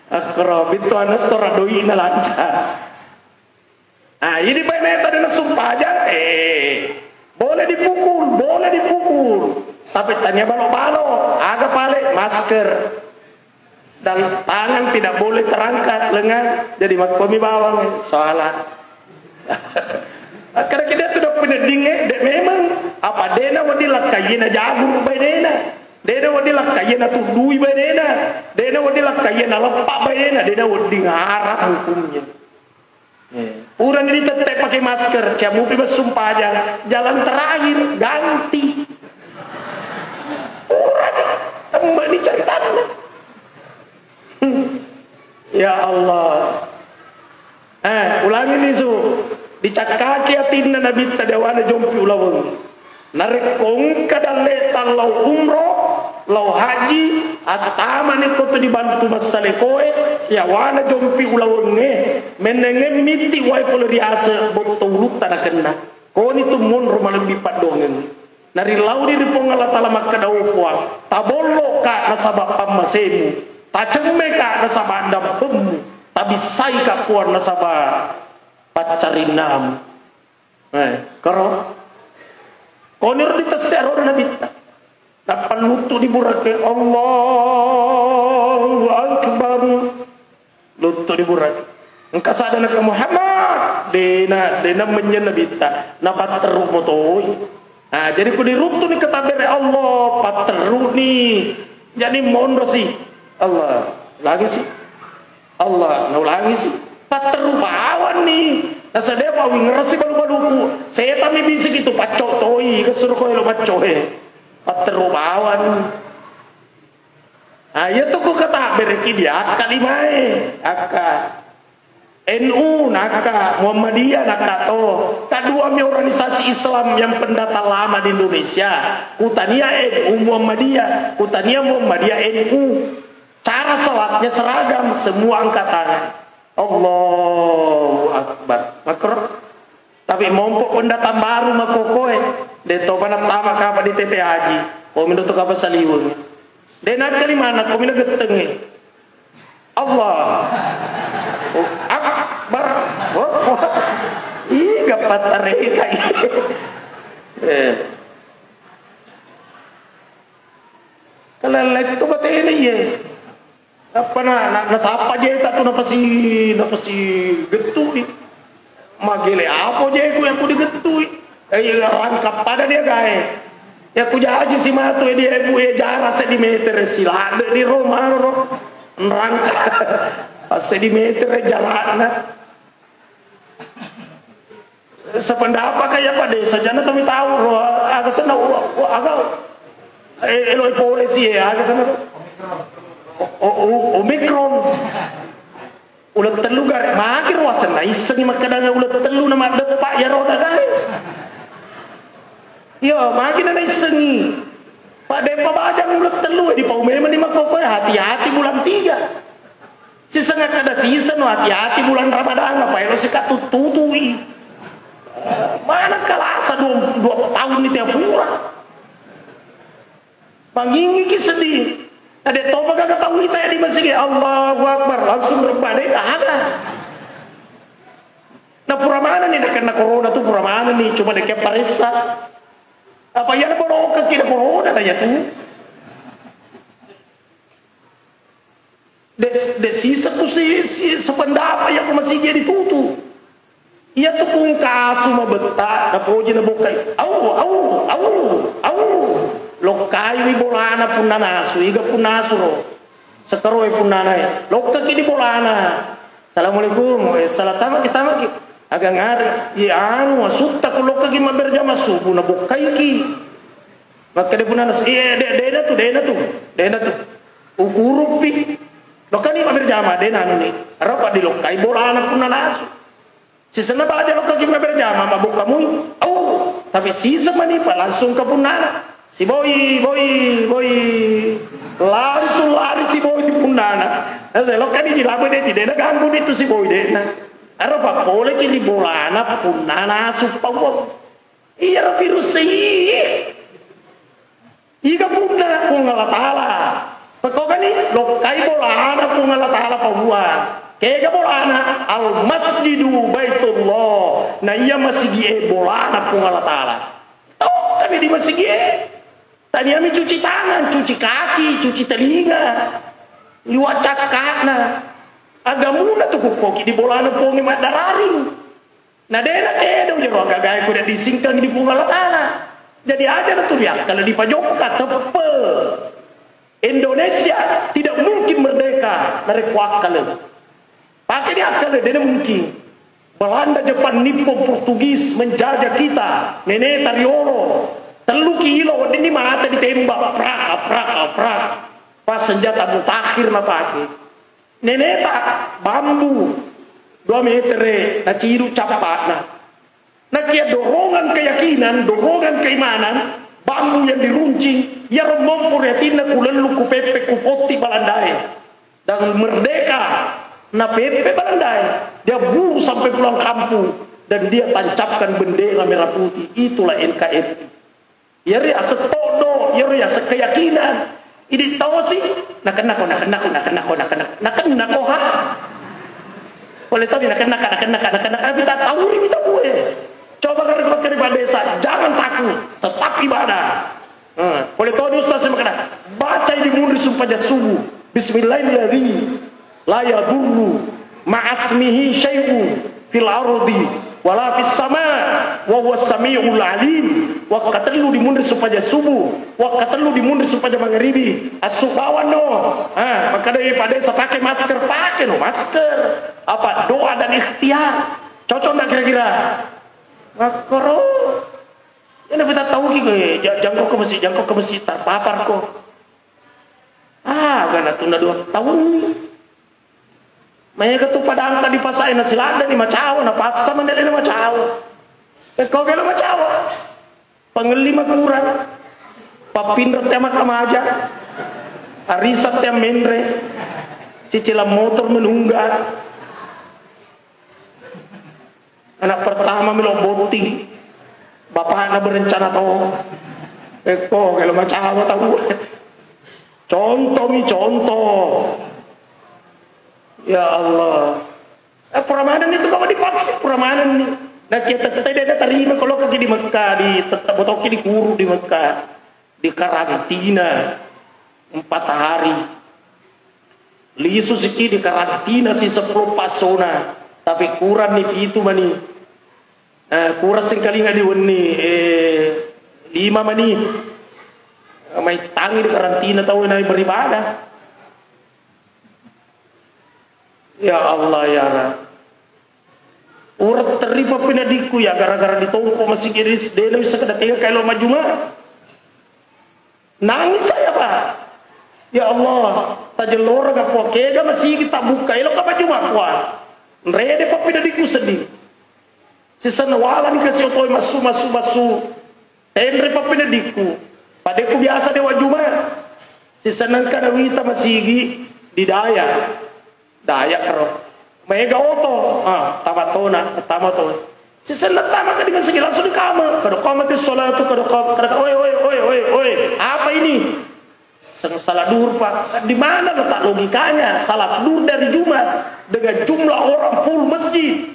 Akkoro bittu anas tora doina lancar. Ah, ini baineta de' nassumpajang, eh, boleh dipukul, boleh dipukul. Tapi tania balo-balo, aga pale, masker. Dan tangan tidak boleh terangkat, lengan. Jadi makkomi bawang, salat. Akkada kita tu dok penedding, eh, de' memang apa de' nawedding lakkainna jagung bainena. De' nawedding lakkainna tuddui bainena. De' nawedding lakkainna leppa bainena. De' nawedding, haram hukumnya. Eh, purani ditette pakai masker, camupi massumpajang, jalan terakhir, ganti. Purani, temmani caritanna. Ya Allah. Eh, ulangi lisu. Dicakkaki atinna Nabitta de' awana jompi ulaweng. Narekko engka dalle'ta lao umroh, lao haji, attamani ko tu dibantu massalekoe, yawana jompi ulawengnge, mennengnge mitti wae pole ri ase' botto ulutta nakenna. Koni tu monro malebbi paddoangeng. Narillauni ri Puang Allah Taala makkeda, "O Puang, tabolloka nasaba pammasemu, tacemmeka nasaba andampemmu, tabissaika Puang nasaba paccarinnamu." Eh, karo. Koniro ditesse arona Nabitta. Tappa luttu di burake, Allahu Akbar. Luttu di burake. Engka sadda naka Muhammad. Dena, dena menyen Nabitta. Napatteru motoi. Nah, jadi ku diruttu ni ketabbere Allah, patteru ni. Jadi monro si. Allah. Lagi si. Allah, naulangi si. Patteru bawanni. Nasaba pawingerasi balu-baluku. Setami bisi gitu, pacco toi, kesuruh koe lo pacco he. Patteru bawanni. Ah, iya tu ku kata bereki dia akka limae. Akka N U, nakka Muhammadiyah, nakka to. Kedua mi organisasi Islam yang pendatang lama di Indonesia. Kutania N U Muhammadiyah, kutania Muhammadiyah N U. Cara salatnya seragam, semua angkat tangan. Allahu Akbar. Makro. Tapi mompo pendatang baru makokoe, de topa nattama kapa di T P Haji. Komi do to kapa saliweng. De nakka limana, komi na gettengnge. Allah. Oh, Akbar. Oh, oh. Ih, gapat tareka. Eh. Kalellek tu batena iye. Apa na, na, nasappa jeta tu napasi, napasi gettui. Magele apa jeku yang ku digettui. Eh, rangkap pada dia gae. Ya ku jaji si matu dia bu e jarak sedimeter silade di Roma ro. Rangkap. Sedimeter jarakna. Sependapat kayak Pak Desa, jana tami tahu ro, aga senna, wa-, wa-, aga, eh, eloi polisi ya, aga senna ro. O-, o-, o-, Omicron. Ulet tellu gare, magi ro wasenna, issengi makkadang ulet tellu na maddeppa ya ro tagae. Iya, magi na issengi. Pak Depa bajang ulet tellu, eh, di pau memang di makkokkoe, hati-hati bulan tiga. Siseng kada siseng, hati-hati bulan Ramadan, apa elo sika tututui. Mana kalasa dua, dua tahun ni tiap bulan. Pangingi ki sedih. Ada toba gaga tahu kita ya di masjid. Allahu Akbar, langsung rebah deh, ada. Nah, pura mana nih, nak kena corona tuh pura mana nih, coba deh paressa. Apa iya na corona, kira corona na ya tuh. De, de sisek ku si, si, sependapat iya ku masigi ditutu. Iya tu kungka asu mabetta, napoji nabokkai. Au, au, au, au. Lokkai wi bolana punna nasu, iga punna asu ro. Sekeroe punnanae. Lokkaki di bolana. Assalamualaikum. Eh, salah tamaki, tamaki. Aga ngari. Iya anu, sutta ku lokkaki mabberjama subuh, nabokkaiki. Makkeda punna nas-, iya, de, dena tu, dena tu, dena tu. Ukuruppi. Lokkani mabberjama, dena anu ni. Rapa dilokkai bolana punna nasu. Sisenna baja lokkaki mabberjama, mabokka mui. Au, tapi siseng mani pa langsung ke punnana. Si Boi, Boi, Boi. Langsung lari si Boi di punnana. Nasa lokkani di labo de, tidak ganggu itu si Boi dena. Ero pappoleki di bolana punnana suppa wong. Iyaro virus e. Iga punna Puang Allah Ta'ala. Pekkogani lokkai bolana Puang Allah Ta'ala pabuang. Kega bolana? Al masjidu baitullah. Na iya masigi e bolana Puang Allah Ta'ala. Tokkani di masigi e. Taniami cuci tangan, cuci kaki, cuci telinga. Liwa' cakka'na. Agamuna tu kukkoki di bolana Puang e maddararing. Na dena kedo jero agagae ko disingkang di Puang Allah Ta'ala. Jadi aja na tuli akkala dipajokka teppe. Indonesia tidak mungkin merdeka narekko akkala. Pake di akkala dena mungkin. Belanda, Jepang, Nippon, Portugis menjajah kita. Neneta riolo. Tellu kilo weddinni mata ditembak. Prak, prak, prak. Pas senjata mutakhir napake. Neneta bambu dua metere nacidu cappa'na. Nakia dorongan keyakinan, dorongan keimanan, bambu yang diruncing, iyaro mompo ri atinna kulellu, kupeppe, kupotti Balandae. Dan merdeka, napeppe Balandae. Dia buru sampai pulang kampung dan dia tancapkan bendera merah putih. Itulah N K R I. Iyaro yaseng toddo, iyaro yaseng keyakinan. Idi tosi, nakennako, nakennako, nakennako, nakennako, nakennako, ha? Pole tomi nakennaka, nakennaka, nakennaka, tapi tak tahu ini tak boleh. Coba kalau kita di desa, jangan takut, tetap ibadah. Hmm. Pole tomi ustaz yang makkeda, baca ini munri sumpajang subuh. Bismillahirrahmanirrahim. La yadurru ma'asmihi syai'un fil ardi wala fis sama wa huwas sami'ul alim. Wakkatellu di munri sumpajang subuh, wakkatellu di munri sumpajang mangaribi. Assu bawang no. Ha, makkeda, "Eh, Pak Desa, pakai masker." Pakai no masker. Apa doa dan ikhtiar? Cocok nggak kira-kira? Makkoro. Ini kita tahu ki, eh, ja-, jangko ke masjid, jangko ke masjid, terpapar kok. Ah, gana tunda dua tahun. Maega tu padangka di pasai na siladda ni macawa, na passa mandele na macawa. Ekko gelo macawa. Pangelli makurang. Pappinreng te makkamaja. Arisat te menre. Cicilan motor menunggang. Anak pertama melo botting. Bapakna berencana to. Ekko gelo macawa tau. Contoh mi contoh. Ya Allah. Eh, pura maneng ni tu kau dipaksa, pura maneng ni. Nah, kita tete dia terima kalau kaki di Mekah, di tetap botoki di guru di Mekah, di karantina empat hari. Lisu siki di karantina si sepuluh pasona, tapi kurang ni pitu mani. Eh, kurang singkalinga di wenni, eh, lima mani. Mai tangi di karantina tau nai beribadah. Ya Allah, ya Rabb. Urang terri pappinadikku ya, gara-gara ditongko masigi ris, dena bisa kada tega kaelo majuma. Nangis saya, Pak. Ya Allah, tajellora ga Puang, kega masigi tabukka, elo ka majuma, Puang. Rede pappinadikku sedih. Sisenna walani kasi otoi massu, massu, massu. Tenre pappinadikku. Padekku biasa dewa juma. Sisenna engka nawita masigi di daya. Daya karo. Maega oto. Ah, tama tona, tama to. Sisenna tama ka di masigi langsung di kama. Kada qamati sholatu, kada qam-, kada, oi, oi, oi, oi, oi. Apa ini? Seng salah duhur, Pak. Di mana letak logikanya? Salah duhur dari Jumat dengan jumlah orang full masjid.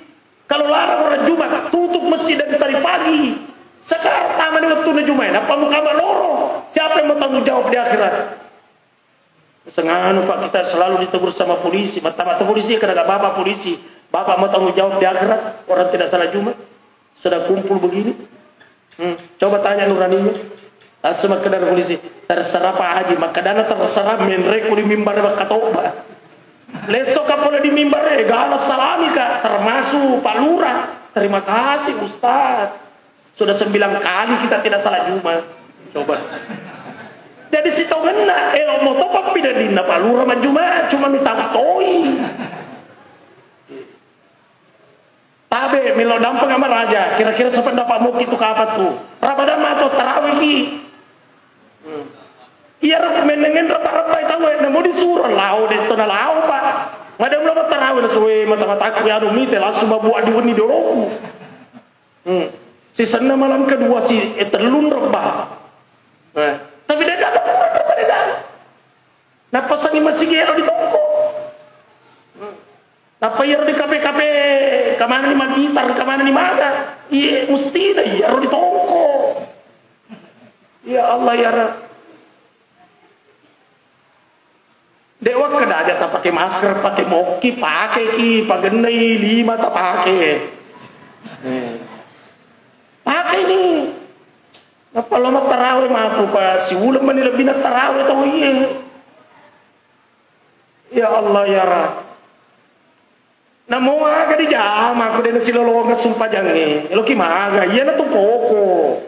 Kalau larang orang Jumat, tutup masjid dari tadi pagi. Sekarang tamani wettunna Jumat, nappa muka maloro. Siapa yang mau tanggung jawab di akhirat? Senganu, Pak, kita selalu ditegur sama polisi. Mata-mata polisi, kena gak bapak polisi. Bapak mau tanggung jawab di akhirat, orang tidak salat Jumat. Sudah kumpul begini. Hmm, coba tanya nuraninya. Langsung makkeda polisi, "Terserah Pak Haji." Makkedana, "Terserah, menreku di mimbar makkatoba." Lesso ka pole di mimbar, eh, gala salami ka, termasuk Pak Lurah. "Terima kasih Ustaz. Sudah sembilan kali kita tidak salat Jumat." Coba. Jadi sitongenna, elo moto pappidaddinna Pak Lurah majjuma, cuma mitang toi. Tabe, melo dampeng ama raja, kira-kira sependapat moki tu kapang tu. Rabada mato tarawih ki. Hmm. Iya, rek, menengen rapa-rapa tahu, eh, namo disuro lao, de to na lao, Pak. Madam lo tarawih na suwe, mata-mataku ya, anu mite, langsung mabuat di wenni doloku. Hmm. Sisenna malam kedua si, eh, tellun rebba. Eh. Tapi dia kata, dia kata. Napassangi masigi ero di tongko. Hmm. Nappa iyaro di kafe-kafe, kamana ni magitar, kamana ni maga. Iye, mustina iyaro di tongko. Ya Allah, ya Rabb. Dek wakkeda aja tapake masker, pake mokki, pake ki, pagennai lima tapake. Eh. Pake ni. Nappa lo mattarawe matu pa siuleng mani lebbi nattarawe tau iye. Ya Allah, ya Rabb. Namo aga dijama, ko de nasilolongeng sumpajangnge. Eloki maga, iyana tu poko.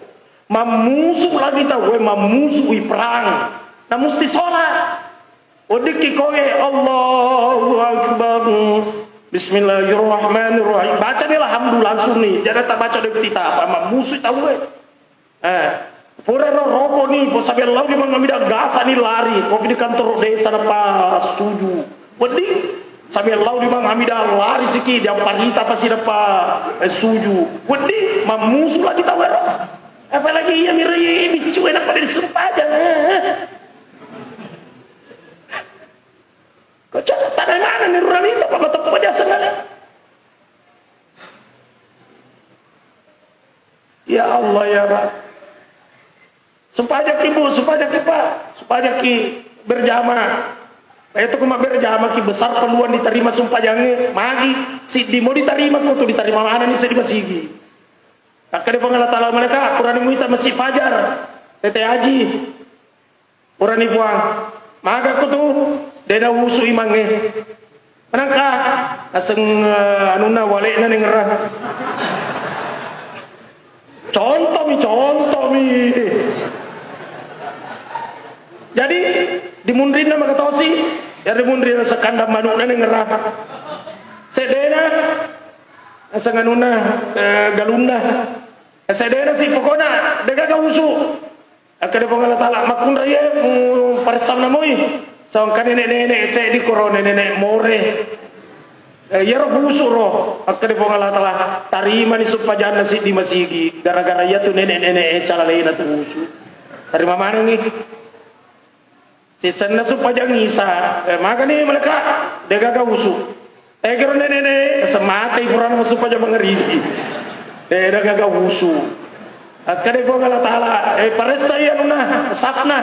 Mammusu lagi tauwe, mammusui perang. Na musti sholat. Weddikki koe, Allahu Akbar. Bismillahirrahmanirrahim. Baca ni alhamdulillah langsung ni. Jada tak baca dek titapa, mammusui tauwe. Eh, pura ro roko ni, po sabiang lau di mangamida gasa ni lari, ko di kantor desa napa suju. Wedding, sabiang lau di mangamida lari siki, di amparita pasi napa, eh, suju. Wedding, mammusu lagi tau ero. Apalagi iya mira iya biccu enak pada disempajang. Eh. Ko cocok tanah mana ni ruralita, apa betul pemajasang kali? Ya Allah, ya Rabb. Supaya ki, Bu, supaya ki, Pak, supaya ki berjamaah. Itu kuma berjamaah ki besar peluang diterima sumpajangnge. Magi, siddi mo diterima ko tu diterima mana ni seddi masigi. Akkeda Puang Allah Taala malaikat, kurani muita masjid Fajar. Tete Haji. Purani Puang, maga ko tu, de na usu imangnge. Manangka, aseng, eh, anunna, wale'na nengerang. Contomi, contomi. Jadi, di munrinna magatosi, ya di munrinna sekandang manukna nengerang. Sedena, aseng anunna, eh, galunna. Sedena si, pokokna, de gaga usu. Akkeda Puang Allah Taala, makkunraiye, mm, paressam namoi. Sangka nenek-nenek seddi koro nenek-nenek more. Eh, iyaro busuk ro. Akkeda Puang Allah Taala, tarimani sumpajanna siddi masigi. Gara-gara iyatu nenek-nenek e calalena tu busuk. Tarima manengi. Sisenna sumpajang Isa. Eh, magani malaikat, de gaga busuk. Egero nenek-nenek, sematei purana massumpajang mangaribi. Eh, de gaga usu. Akkeda Puang Allah Taala, eh, paressai anunna, safna.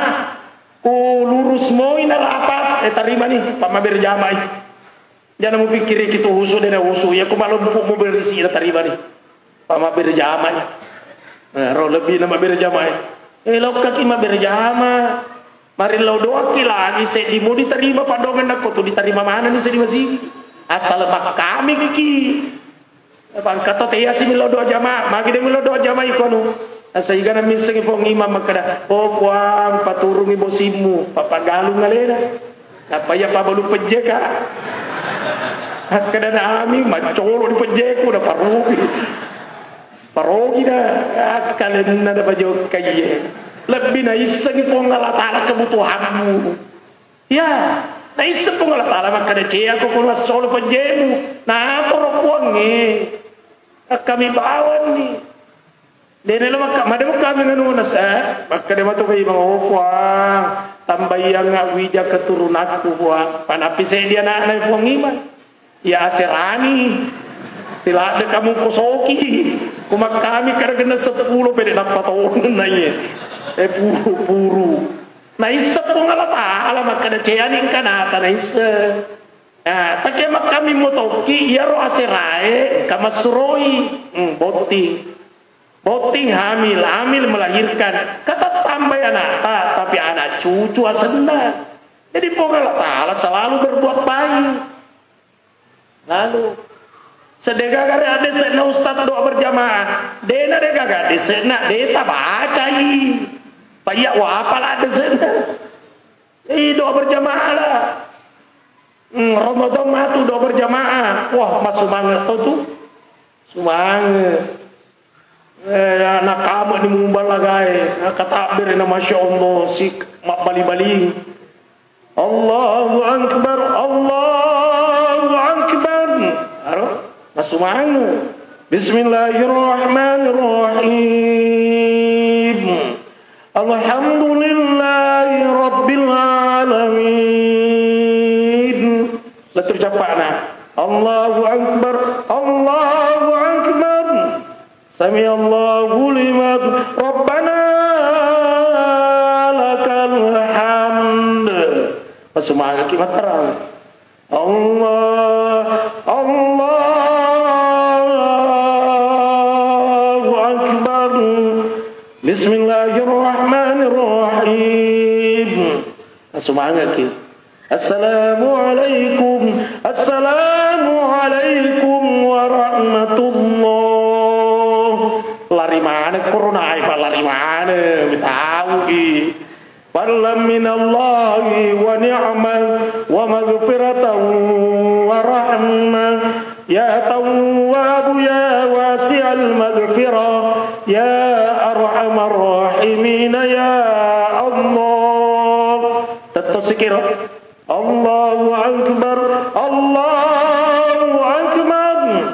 Ku lurus moi na rapat, eh, tarimani, pamabere jamai. Jana mupikkiriki tu usu, de na usu. Ya ku malompu mu berisi na tarimani. Pamabere jamai. Eh, ro lebbi na mabere jamai. Eh, lokkaki mabere jama. Marillau doakki lagi, seddi mu ditarima paddoangenna ko tu ditarima manenni seddi masigi. Asal makkamikki. Bangka to teasi millau doa jama, magi de millau doa jama iko anu. Asa igana missengi Puang Imam makkeda, "Oh Puang, paturungi bosimmu, pappagalung alena." Nappa iya pabalu pejjeka. Akkeda nami, maccolo di pejjeku, na parupi. Parogina akkalenna na pajokka iye. Lebbi naissengi Puang Allah Taala kebutuhanmu. Ya, naisseng Puang Allah Taala makkeda, "Cea ko ko nassolo pejjemu." Natoro Puangnge. Kami bawanni. Dene lo makka, mademu kami nganu nas, eh? Makkeda matu Puang Imang, "Oh Puang, tambaiangnga wija keturunakku, Puang." Panappi seddi anakna Puang Imang. Ya aserani, siladde kamu kosoki, kumakkami karagenna seppulo pede nappa tongenna iye. Eh, puru-puru. Naisseng Puang Allah Ta'ala makkeda ceani engka nata naisseng. Nah, take makkamimmo tokki, iyaro aserae engka massuroi, hmm, botting. Botting hamil, hamil melahirkan. Kata tambai anakta, tapi anak cucu asenna. Jadi Puang Allah Ta'ala selalu berbuat baik. Lalu, sedegaga re adese'na ustaz doa berjamaah. Dena degaga adese'na, deta bacai. Payya wapala adese'na. Eh, doa berjamaah lah. Hmm, Ramadan matu doa berjamaah. Wah, masumange to tu. Sumange. Eh, ya, nakame ni mumbal lagai. Nakatabbir na, Masya Allah, si mabbali-bali. Allahu Akbar, Allahu Akbar. Aro, masumange. Bismillahirrahmanirrahim. Alhamdulillahi Rabbil Alamin. Lettu ri cappa'na. Allahu Akbar, Allahu Akbar. Sami'allahu liman, Rabbana lakal hamd. Pasumangaki mattarang. Allah, Allahu Akbar. Bismillahirrahmanirrahim. Pasumangaki. Assalamualaikum. Assalamualaikum warahmatullah. Lari mana corona, ai, Pak, lari mana? Mitauki. Fadlan minallahi wa ni'mah wa maghfiratan wa rahmah. Ya Tawwabu ya wasi'al maghfirah. Ya Arhamar Rahimin ya Allah. Tetto sikiro. Allahu Akbar. Allahu Akbar.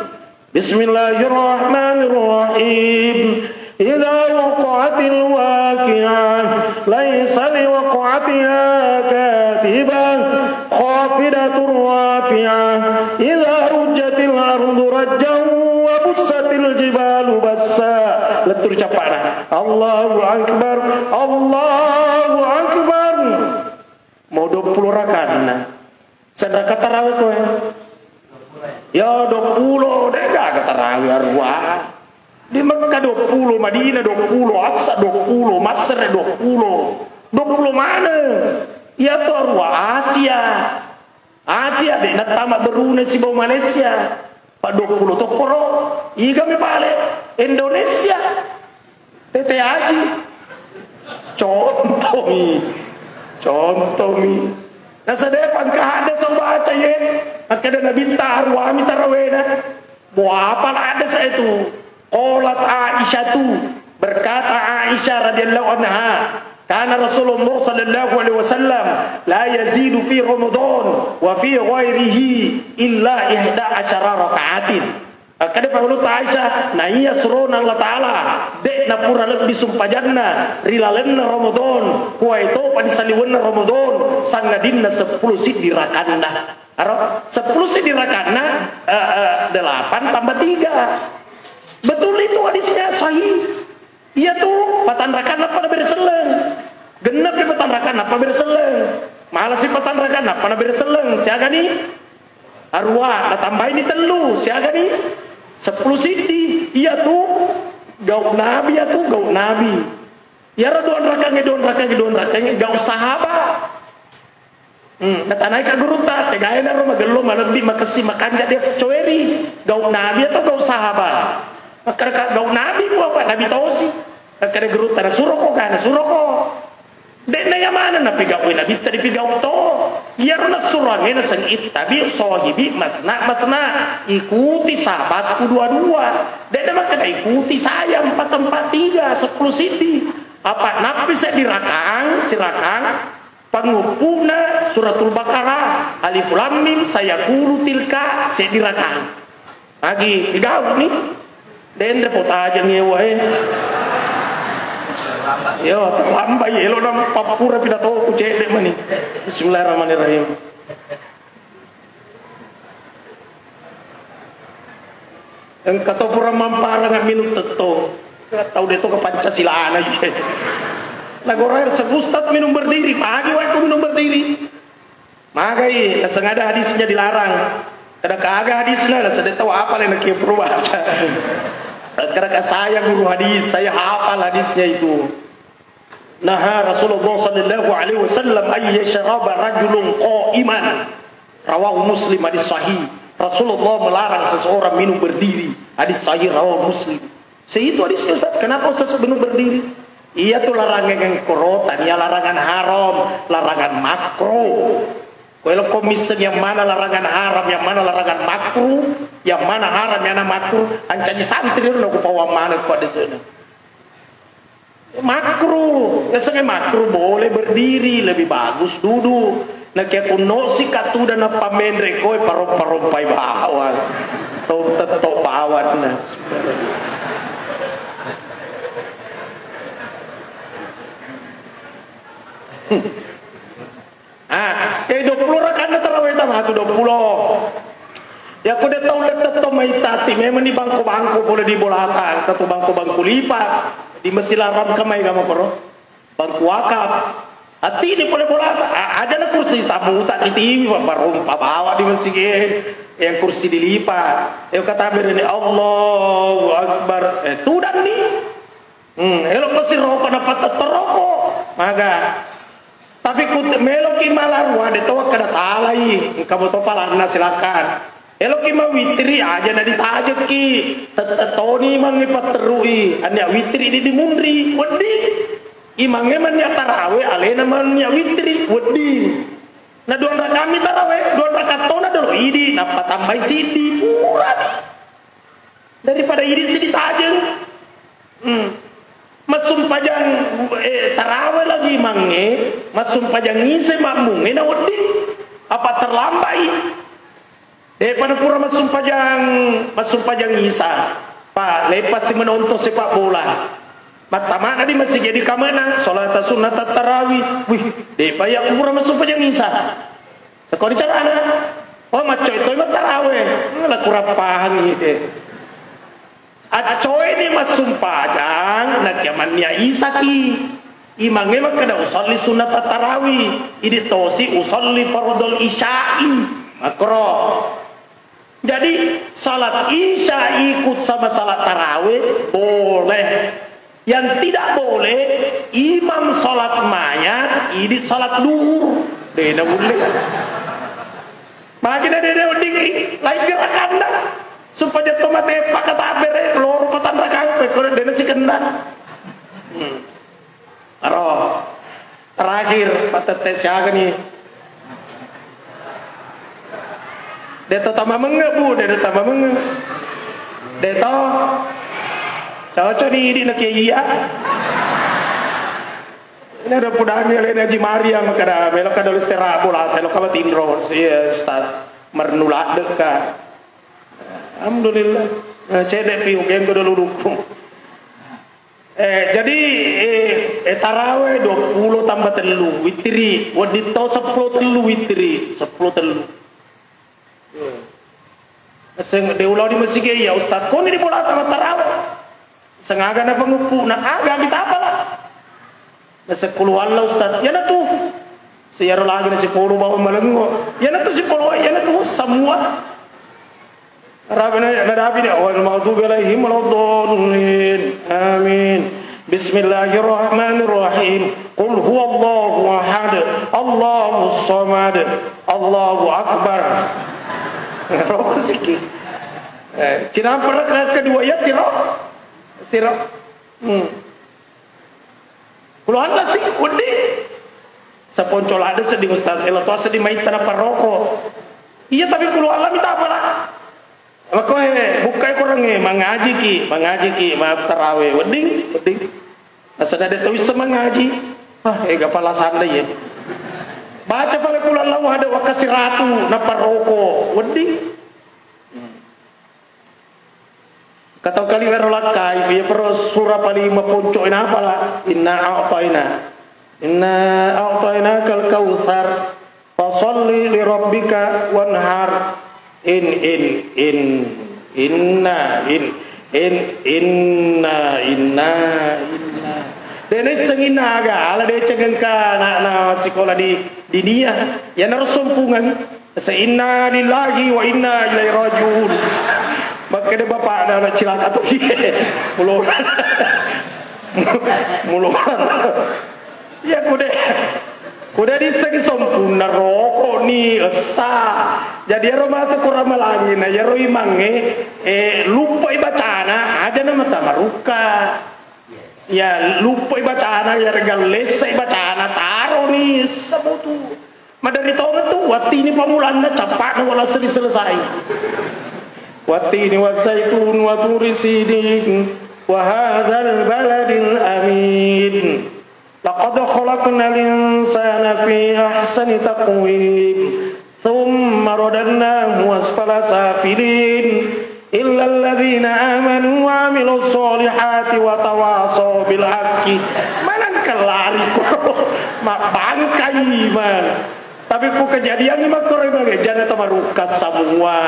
Bismillahirrahmanirrahim. Idza waqa'atil waqi'ah. Laisa liwaq'atiha kadhibah. Khafidatur rafi'ah. Idza rujjatil ardu rajjan wa bussatil jibalu bassa. Lettu ri cappa'na. Allahu Akbar. Allahu Akbar. Mau duappulo rakanna. Seraka tarawih koe. Ya, duappulo, de' gaga tarawih arua. Di Mekah duappulo, Madinah duappulo, Aqsa duappulo, Masr duappulo. Duappulo mana? Iya to arua Asia. Asia de' nattama Brunei sibawa Malaysia. Pa duappulo tokkoro. Iga mi pale? Indonesia. Tete Aji. Contomi. Contomi. Nasadaya pangka hadda sau baca ye. Makkeda Nabitta aruami tarawena. Muapala hadda sa itu. Qalat Aisyatu. Berkata Aisyah radhiyallahu anha, kana Rasulullah sallallahu alaihi wasallam la yazidu fi Ramadan wa fi ghairihi illa ihda asyara raka'atin. Akkeda Pangulutta Aisyah, naiya surona Allah Ta'ala, de' napura lebbi sumpajanna ri lalenna Ramadan, kuwae topa di saliwenna Ramadan, sangadinna seppulo siddi rakanna. Aro, seppulo siddi rakanna, eh, eh, delapan tambah tiga. Betul itu hadisnya, sahih. Iyatu, patanrakan nappa nabere selleng. Gennepi patanrakan nappa bere selleng. Malasi patanrakan nappa nabere selleng. Siagani? Arua, natambaini tellu. Siagani? Seppulo siddi. Iyatu, gau' nabi, iyatu, gau' nabi. Iyaro duanrakangnge, duanrakangnge, duanrakangnge, gau' sahaba. Hmm, natanai ka gurutta, tegae naro magello, malebbi, makessi, makanja, de' coweri. Gau' nabi atau gau' sahaba? Makkadaka gau' nabi, ku apa? Nabi tosi. Makkada gurutta, nasuroko ga? Nasuroko. De' na iya maneng napigau' nabitta, dipigau' to. Iyaro nassuroangnge naseng ittabi, sohibi, masna, masna. Ikuti sahabatku dua-dua. De' na makkada ikuti saya empat, empat, tiga, seppulo siddi. Apa nappi seddi rakang, sirakang. Pangnguppu'na Suratul Baqarah, Alif Lam Mim, Sayaqulu, Tilka, seddi rakang. Agi, tiga ni? Dende potajeng yewa, eh. Yo, terlambat, elo na pappura pidatoku, cedde' mani. Bismillahirrahmanirrahim. Engka to pura mamparang minung tetto. Tau de' to ke Pancasilana, iye. Nagoreng, "Ustaz minum berdiri, magi wae ko minum berdiri?" Magai, naseng ada hadisnya dilarang. Kada kaga hadisna, naseng de' tau apa le nakia pura baca. Kada ka saya guru hadis, saya hafal hadisnya itu. Naha Rasulullah sallallahu alaihi wasallam ay yashraba rajulun qa'iman. Rawahu Muslim, hadis sahih. Rasulullah melarang seseorang minum berdiri. Hadis sahih, rawahu Muslim. Seitu hadisnya, Ustaz. Kenapa Ustaz minum berdiri? Iya tu larangan yang korotan, iya larangan haram, larangan makruh. Ko elo ko misseng yang mana larangan haram, yang mana larangan makruh, yang mana haram, yang mana makruh, ancaji santri ro naku pawang mana ko ada sana. Makruh, biasanya makruh boleh berdiri, lebih bagus duduk. Nah, kayak kuno sih katu dan apa mendre koe parompa-rompai bawang. Tau tetok bawang nah. Ah, eh, dua puluh rakaat tarawih tamatu dua puluh. Ya, ko de' tau lettetto mai tati, memang ni bangko-bangko pole di bolata, engka tu bangko-bangko lipat, di Masjidil Haram kamai kama koro. Bangko wakaf. Ati ni pole bolata, a-, aja na kursi tamu tak di T V, baru pabawa di masjid. Yang kursi dilipat. Yang kata berani Allahu Akbar. Eh, tudang ni. Hmm, elo pasti rokok na patetto rokok. Maga. Tapi ku meloki malarua de' to kada salai. Engka moto palarna silakan. Eloki mawitri aja na ditajekki. Tet-, tettoni mangi patterui. Annia witri di dimunri. Wedding. Imangnge mannia tarawe alena mannia witri. Wedding. Na dua rakaat mi tarawe, dua rakaat tona dolo idi, nappa tambai siddi. Purani. Daripada idi siddi tajeng. Hmm. Massumpajang, eh, tarawe lagi mange, massumpajang ise makmungnge na wedding. Apa terlambai? Depa na pura massumpajang, massumpajang isa. Pa, lepas si menonton sepak bola. Mattamana di masjid jadi kamena, salata sunnata tarawih. Wih, depa ya pura massumpajang isa. Tekoni carana. Oh, maccoi toi mattarawe. Lah, kurang paham ite. Accoeni massumpajang, nakia mannia isaki. Imangnge makkeda usalli sunnata tarawih. Idi tosi usalli fardhul isya'i. Makro. Jadi, salat isya ikut sama salat tarawih boleh. Yang tidak boleh, imam salat maya, idi salat duhur. Dena boleh. Makanya dena wedding lain gerakan dah. Supaya tomat pakata bere loro patanrakang, pekor dena sikenna. Hmm. Aro. Terakhir, patette siaga ni. Deto tama menge, Bu, deto tama menge. Deto. Cocok ni idi na kiai iya. Ini ada pudangi le Haji Maria makkeda, melo kada istirahat bola, melo kada tinro. Iya, Ustaz. Mernulat deka. Alhamdulillah. Nah, cedek piu genggo dulu dukung. Eh, jadi, eh, eh, taraweh dua puluh tambah tellu, witiri. Wedding to seppulo tellu witiri, seppulo tellu. Seng de ulau di masigi, ya Ustaz, koni di bola tama taraweh. Sengaga na pengukku, na aga kita apalah. Na seppulo Allah Ustaz, ya na tu. Siyaro lagi na sipolo bawang malengo. Iyana tu sipolo, iyana tu semua. Rabbana nadabi ni, wal maghdubi alaihim waladdallin. Amin. Bismillahirrahmanirrahim. Qul huwallahu ahad. Allahus samad. Allahu akbar. Rokok siki. Eh, cinampa rakaat kedua ya siro. Siro. Hmm. Kulo Allah sih, wedding. Saponco ladde seddi Ustaz, elo to seddi maitta na paroko. Iya, tapi kulo Allah mita apa lah? Makoe, bukkai korangnge, mangaji ki, mangaji ki, maaf taraweh, wedding, wedding. Asana de tawissa mangaji. Ah, ega pala sanda ye. Baca pale kulo Allah wahada wakasi ratu, na paroko, wedding. Katau kali wero lakkai, iya pero sura paling maponco inapa la? Inna a'taina. Inna a'tainakal kautsar. Fasalli li rabbika wanhar. In, in, in, inna, in, in, inna, inna, inna. De' naissengngi naga, ala deceng engka ana'na sikola di dinia. Iyanaro sompungeng. Se inna lillahi wa inna ilaihi rajiun. Makkeda bapakna, anak cilaka tu. Mulo. Mulo. Iya, kude. Kude dissengngi sompunna roko ni essa. Jadi ero matu kurang malangi na ero imangnge, eh, luppai bacana, aja na mata marukka. Ya, luppai bacana, ya, regal lessai bacana, taroni sabutu. Madari tongeng tu, wattini pamulanna, cappa'na wala seri selesai. Wattini wassaitun wa turi sinin, wa hadzal baladil amin. Laqad khalaqnal insana fi ahsani taqwim. Tsumma radadnahu asfala safilin. Illalladzina amanu wa amilus solihati wa tawasau bil haqqi. Manengka lari ko mabbangkai iman. Tapi ku kejadian ni makkoro bage jana tamarukka semua.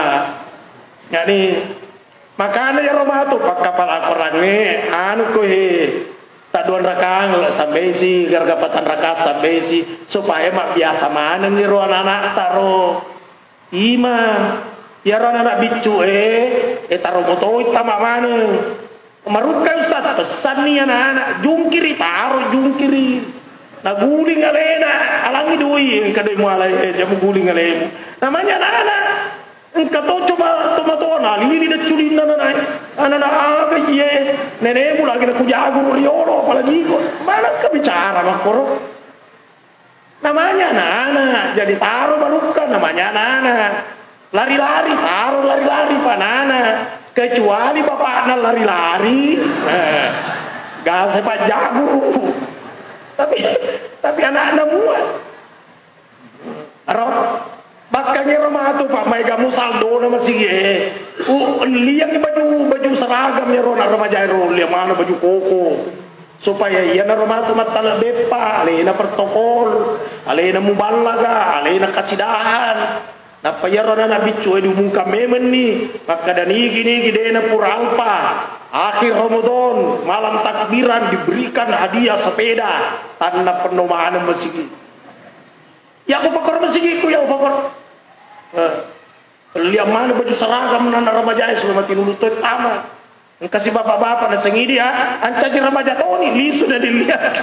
Yani makana iyaro matu pakkapala Korangnge anu ko he. Tadduang rakang sambaisi, garaga patang rakang sambaisi, supaya mabbiasa manengngi ro anak-anakta ro. Ima, iyaro anak-anak biccu e, e taro motoi tama maneng. Marukka Ustaz, pesanni anak-anak, jungkiri, taro jungkiri. Naguling alena, alangi dui, engka dui mualai, e, jamu guling alemu. Namanya anak-anak. Engka to coba tomatoa nalili decculinna nanai. Anana aga iye nenemu lagi nakujaguru riolo apalagi iko. Manakka bicara makkoro. Namanya anak-anak, jadi taro barukka namanya anak-anak. Lari-lari, taro lari-lari panana. Kecuali bapakna lari-lari, eh, gase pajaguru. Tapi tapi anakna muat. Aro, bakkangero matu, Pak, maega musaldona masigi e. U, liang baju, baju seragam ero na remaja ero, liang mana baju koko. Supaya iyanaro matu mattala beppa, alena protokol, alena muballaga, alena kasidahan. Nappa iyaro anak biccu e diumumkan memenni, makkada nigi-nigi dena pura alpa. Akhir Ramadan, malam takbiran diberikan hadiah sepeda, tanna penno maneng masigi. Ya, aku pakor masigiku, ya, aku pakor. Eh, liang mana baju seragam nana remaja e sudah mati lulu to tama. Engka si bapak-bapak na sengidi, ah, ancaji remaja toni, lisu na dilihat.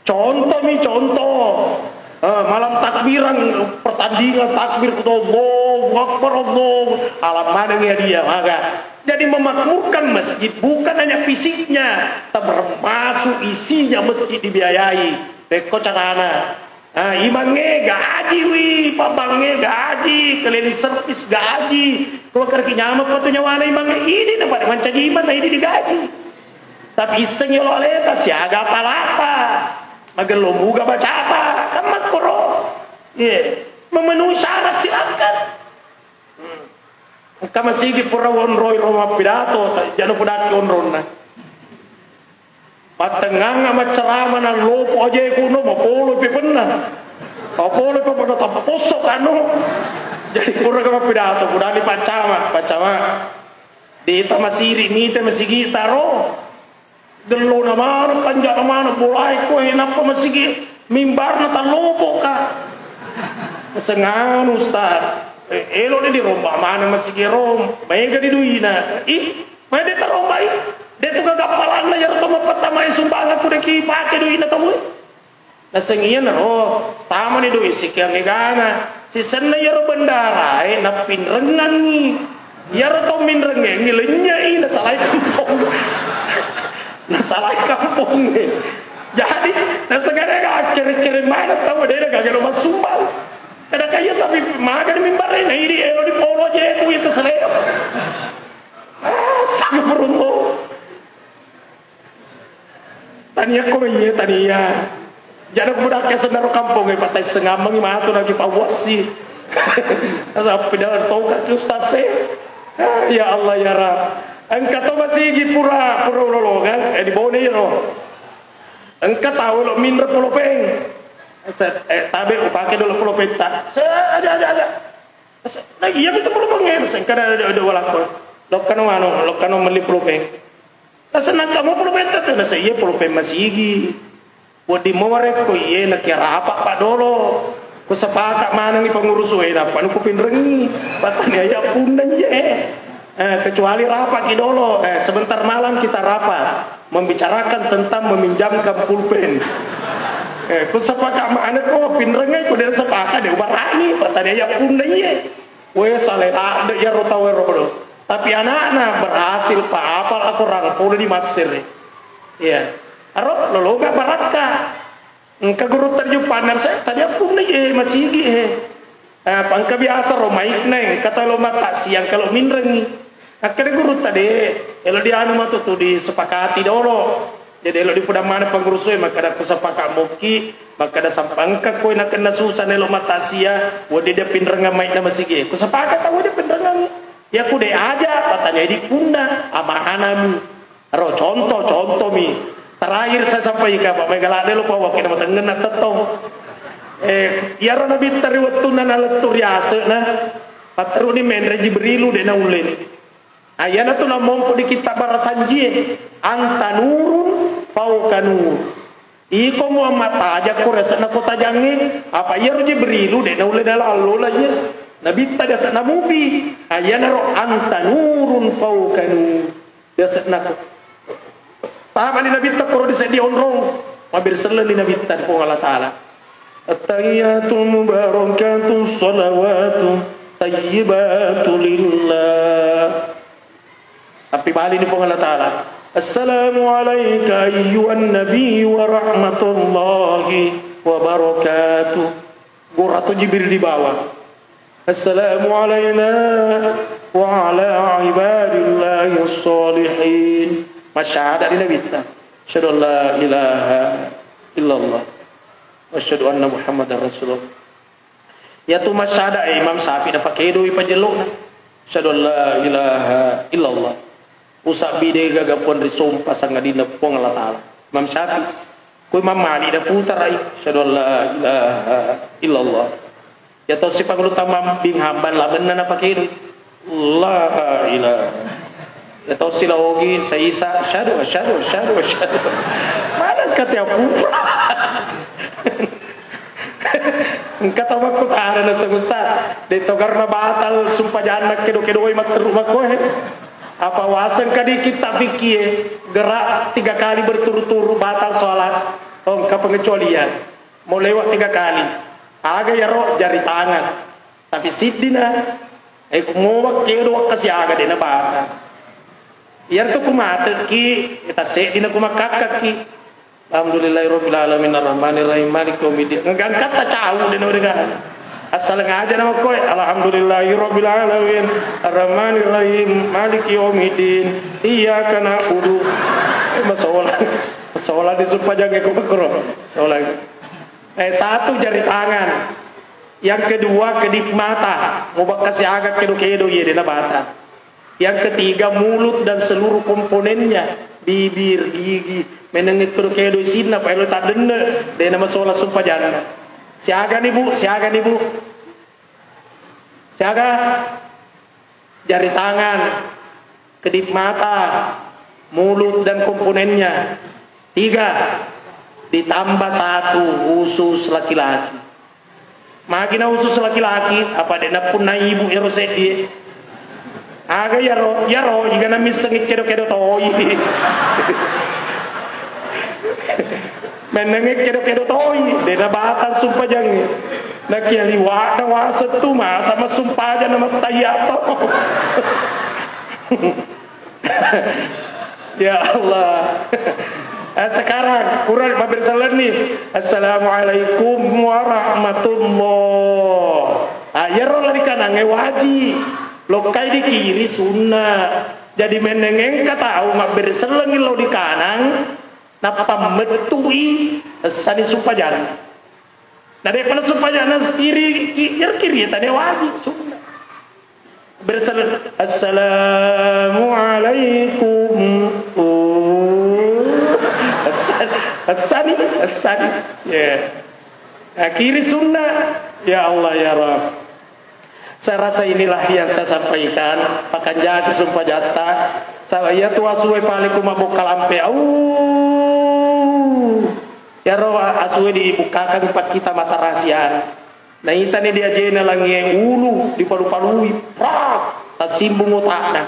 Contoh mi, contoh. Eh, malam takbiran, pertandingan takbir, Allahu Akbar, Allahu. Alam mana ya dia, maka. Jadi memakmurkan masjid bukan hanya fisiknya, termasuk isinya masjid dibiayai. Pekko carana. Ah, imangnge gajiwi, pabangnge gaji, cleaning service gaji. Keluarga kinyameng patu nyawana imangnge ini na pada mancaji iman na ini digaji. Tapi isseng yolo aleta siaga palata. Magello muga bacata, kan makkoro. Iya, memenuhi syarat silakan. Hmm. Engka masigi pura wonroi ro mappidato, jano pudakki onronna. Pattengngangnga maccarama nallopo aje kuno, mapolo pe penna. Mapolo pe penna tapposso kanu. Jadi pura ka mappidato, pudani paccama, paccama. Dita masiri mite masigi taro. Gellona maneng, kanja'na maneng, bolae koe, nappa masigi mimbarna tallopoka. Senganu, Ustaz. Eh, elo ni diromba maneng masigi rom. Maega di duina. Ih, mae de tarombai. De tu gagappalanna iyaro to mappattamae sumbangakku de ki pake duina tau e. Naseng iyanaro, tamani doi sikiang egana. Sisenna iyaro bendarae, nappinrengangngi. Iyaro to minrengengngi, lennyei, nasalai kampong. Nasalai kampongnge. Jadi, nasengngana ga akkere-kere maneng tau, de na gaga lo massumbang. Kada kaya tapi magani mimbarre, na idi elo di polo je ku itu seleo. Ah, sangat beruntung. Tania ko iye, tania. Jana budak ke senaro kampong e, patai sengameng matu lagi pawassi. Sampai dalam tongkat ustaz e. Ah, ya Allah ya Rabb. Engka to masigi pura, pura ulolongang, eh, di Bone ro. Engka tau lo minre polopeng. Set, eh, tabe upake dolo polopetta. Set, aja, aja, aja. Set, nah, iya itu polopeng e, engka ada, ada, ada walako. Lokkano mano, lokkano melli polopeng. Nasenna engka mo pulpénta tu, naseng iye pulpén masigi. Wedding mo warekko iye, nakia rapa' pa' dolo. Ku sepaka' manengngi pengurus, wé, nappa nu kupinrengngi. Pattania iya punna iye. Eh, kecuali rapa'ki dolo, eh, sebentar malam kita rapat membicarakan tentang meminjamkan pulpen. Eh, ku sepaka' maneng ko pinrengngi, ku de' sepaka', de' ubarani, pattania iya punna iye. Wé, salai ladde' iyaro tau éro do. Tapi ana'na berhasil pa apal Al-Qur'an, pole di Mesir. Iya. Aro lologa barakka. Engka gurutta ri Jepang, nasenna tadi appunna, eh, masigi, eh. Eh, pangka biasa ro maikna, engka tau lo mattaksiah, engka lo minrengngi. Akkeda gurutta, de', elo dianu matu tu disepakati dolo. Jadi elo dipodang maneng pengurus e, makkeda ku sepaka' mokki, makkeda sampangka koe nakenna susah nelo mattaksiah, wedding dia pinrengngang maikna masigi. Ku sepaka' tau wedding pinrengngang. Ya ku de' aja, pattania idi punna, amanami. Ro, contoh, contoh mi. Terakhir saya sampaikan, Pak, mega ladde' lo, Pak, wakkeda matengngenna tettong. Eh, iyaro Nabitta ri wettunna nalettu' ri ase'na, patteruni menre' Jibrilu, de' naulleni. Ah, iyanatu nammompo di kitta' barasanjie, anta nurun fauqa nur. Iko Muhammad, tajakko ri ase'na ko tajangnge, apa iyaro Jibrilu de' naulle nalallo la iya. Nabitta ri ase'na mupi. Ah, iyanaro anta nurun fauqa nur. Ri ase'na ko. Tamani Nabitta koro di seddi onrong, mabbere sellenni Nabitta di Puang Allah Ta'ala. At-tahiyyatul mubarakatus shalawatu thayyibatu lillah. Tapi bali ni Puang Allah Ta'ala. Assalamu alaika ayyuhan nabi wa rahmatullahi wa barakatuh. Gora to Jibril di bawah. Assalamu alaina wa ala ibadillahi sholihin. Masyahada di Nabitta. Asyhadu an la ilaha illallah. Wa asyhadu anna Muhammadar Rasulullah. Iyatu masyahada, eh, Imam Syafi'i napakedoi pajello'na. Asyhadu an la ilaha illallah. Usabbi de' gaga puang ri sompa sangadinna Puang Allah Ta'ala. Imam Syafi'i. Ko Imam Malik naputerai. Asyhadu an la ilaha illallah. Iya to si Pangulu Tamam bin Hambal lamenna napakedoi. La ilaha. Iya to si Laogi, Saisa, asyhadu, asyhadu, asyhadu, asyhadu. Mana kata pura? Engka tau makkutana naseng, Ustaz, de' to garna batal sumpajanna kedo-kedoi matteru makkoe. Apa waseng kadi kitta' fikkie, gerak tiga kali berturut-turut batal sholat. Oh, engka pengecualian. Mau lewat tiga kali. Aga iyaro? Jari tangan. Tapi siddina. Eh, kumowa kedo wakkasiaga de' nabata. Iyartu kumateki, kita seddina kumakkakkaki. Alhamdulillahirabbil alamin, arrahmanirrahim, maliki yaumiddin. Ngegangkatta cau de' nawedding. Assaleng aja nama koe. Alhamdulillahirabbil alamin, arrahmanirrahim, maliki yaumiddin. Iyyaka na'budu. Eh, masola. Masola di sumpajangnge ko makro. Sola. Eh, satu jari tangan. Yang kedua kedip mata. Mau bakkasiaga kedo-kedo iye de' nabata. Yang ketiga, mulut dan seluruh komponennya, bibir, gigi, menengnge kedo-kedo isinna, paelo taddenne, de' namasola sumpajanna. Siagani, Bu? Siagani, Bu? Siaga? Jari tangan, kedip mata, mulut dan komponennya. Tiga, ditambah satu khusus laki-laki. Magi na khusus laki-laki, apa de' nappunnai ibu ero seddie? Aga iyaro, iyaro, igana missengi kedo-kedo toi. Mennengnge kedo-kedo toi, de' nabatal sumpajangnge. Nakia liwa'na waseng tu, masa massumpajang na mattaiya to. Ya Allah. Eh, sekarang, kurang mabbere sellenni. Assalamualaikum warahmatullah. Ah, iyaro la dikanangnge waji. Lokkai di kiri sunna. Jadi menneng engka tau mabbere sellengngi lao di kanang, nappa mettui essani sumpajanna. Na de'pa nasupajana kiri, ki-, iyaro kiri tania waji, sunna. Bersal-, "Assalamualaikum." Oh. Assa-, assani, assani. Ya. Nah, kiri sunna. Ya Allah, ya Rabb. Saya rasa inilah yang saya sampaikan. Pakanjaki sumpajatta. Tawa iyatu asue pale ku mabbokka lampe, au. Iyaro asue dibukkakang pakkita mata rahasiana. Naitani di ajena langie ulu dipalu-palui, prak, tassimbung otakna.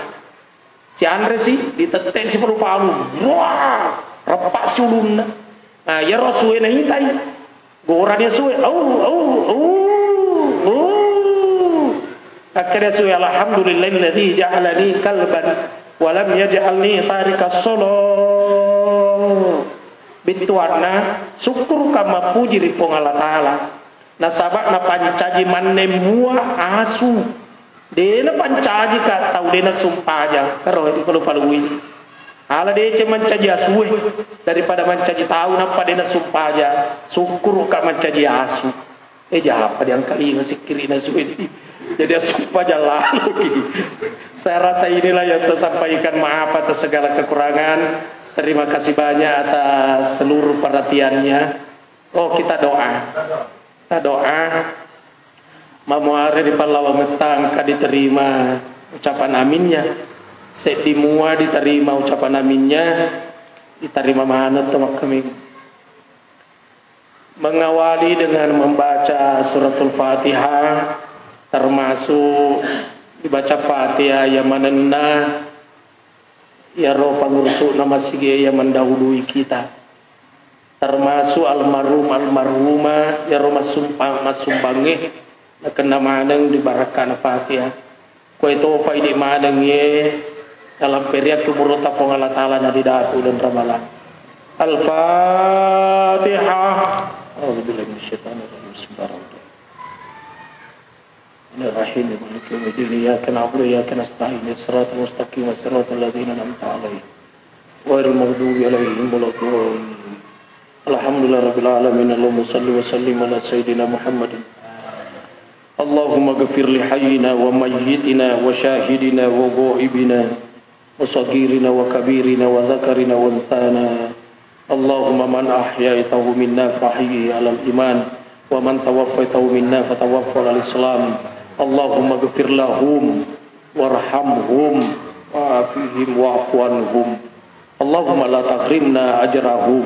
Sianre si, ditette si palu-palu, wah, reppa si ulunna. Nah, iyaro asue naitai. Gorani asue, au, au, au, au. Akkeda asue, "Alhamdulillahilladzi ja'alani kalban wa lam yaj'alni tarikas shalah." Bettuanna, sukkuruka mappuji ri Puang Allah Taala. Nasaba napancaji mannemmua asu. De napancajika tau de nasumpajang. Karo dipalu-palui. Ala deceng mancaji asue daripada mancaji tau nappa de nasumpajang. Sukkuruka mancaji asu. Eh, japa diangkalinga sikkirina asue. Jadi asumpajang laloki. Saya rasa inilah yang saya sampaikan. Maaf atas segala kekurangan. Terima kasih banyak atas seluruh perhatiannya. Oh, kita doa. Kita doa. Mamuare ri pallawangetta engka diterima ucapan aminnya. Seddi mua diterima ucapan aminnya, diterima maneng to makkaming. Mengawali dengan membaca suratul Fatihah, termasuk dibaca Fatihah yang manenna iyaro pangurusu'na masigie yang mendahului kita. Termasuk almarhum, almarhumah, iyaro massumpa-, massumbangnge nakenna maneng di barakkana Fatihah. Koe tofa idi maneng ye dalam periak umurta Puang Allah Taala na di datu dan ramalang. Al-Fatihah. A'udzubillahi minasyaitonirrajim. Bismillahirrahmanirrahim. الرحيم. مالك يوم الدين. إياك نعبد وإياك نستعين. الصراط المستقيم. صراط الذين أنعمت عليهم. غير المغضوب عليهم ولا الضالين. الحمد لله رب العالمين. اللهم صل وسلم على سيدنا محمد. اللهم اغفر لحينا وميتنا وشاهدنا وغائبنا وصغيرنا وكبيرنا وذكرنا وأنثانا. اللهم من أحييته منا فأحيه على الإيمان، ومن توفيته منا فتوفه على الإسلام. اللهم اغفر لهم وارحمهم وعافهم واعف عنهم. اللهم لا تحرمنا أجرهم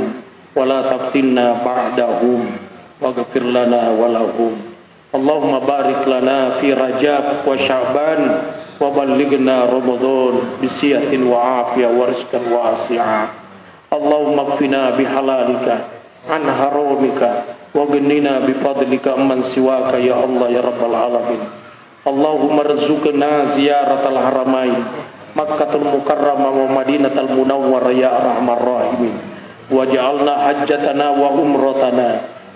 ولا تفتنا بعدهم واغفر لنا ولهم. اللهم بارك لنا في رجب وشعبان وبلغنا رمضان بصحة وعافية ورزقا واسعا. اللهم اكفنا بحلالك عن حرامك وأغننا بفضلك عمن سواك يا الله يا رب العالمين. اللهم ارزقنا زيارة الحرمين مكة المكرمة ومدينة المنورة يا أرحم الراحمين، واجعلنا حجتنا وعمرتنا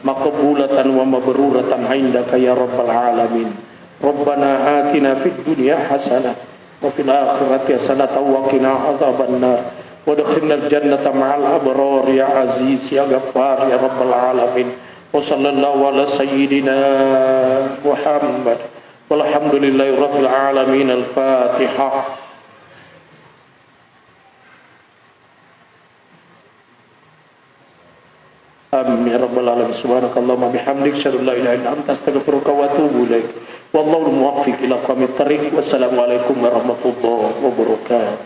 مقبولة ومبرورة عندك يا رب العالمين. ربنا آتنا في الدنيا حسنة وفي الآخرة حسنة وقنا عذاب النار، وأدخلنا الجنة مع الأبرار يا عزيز يا غفار يا رب العالمين. وصلى الله على سيدنا محمد. والحمد لله رب العالمين. الفاتحة. آمين يا رب العالمين. سبحانك اللهم وبحمدك، أشهد أن لا إله إلا أنت، أستغفرك وأتوب إليك. والله الموفق إلى أقوم الطريق. والسلام عليكم ورحمة الله وبركاته.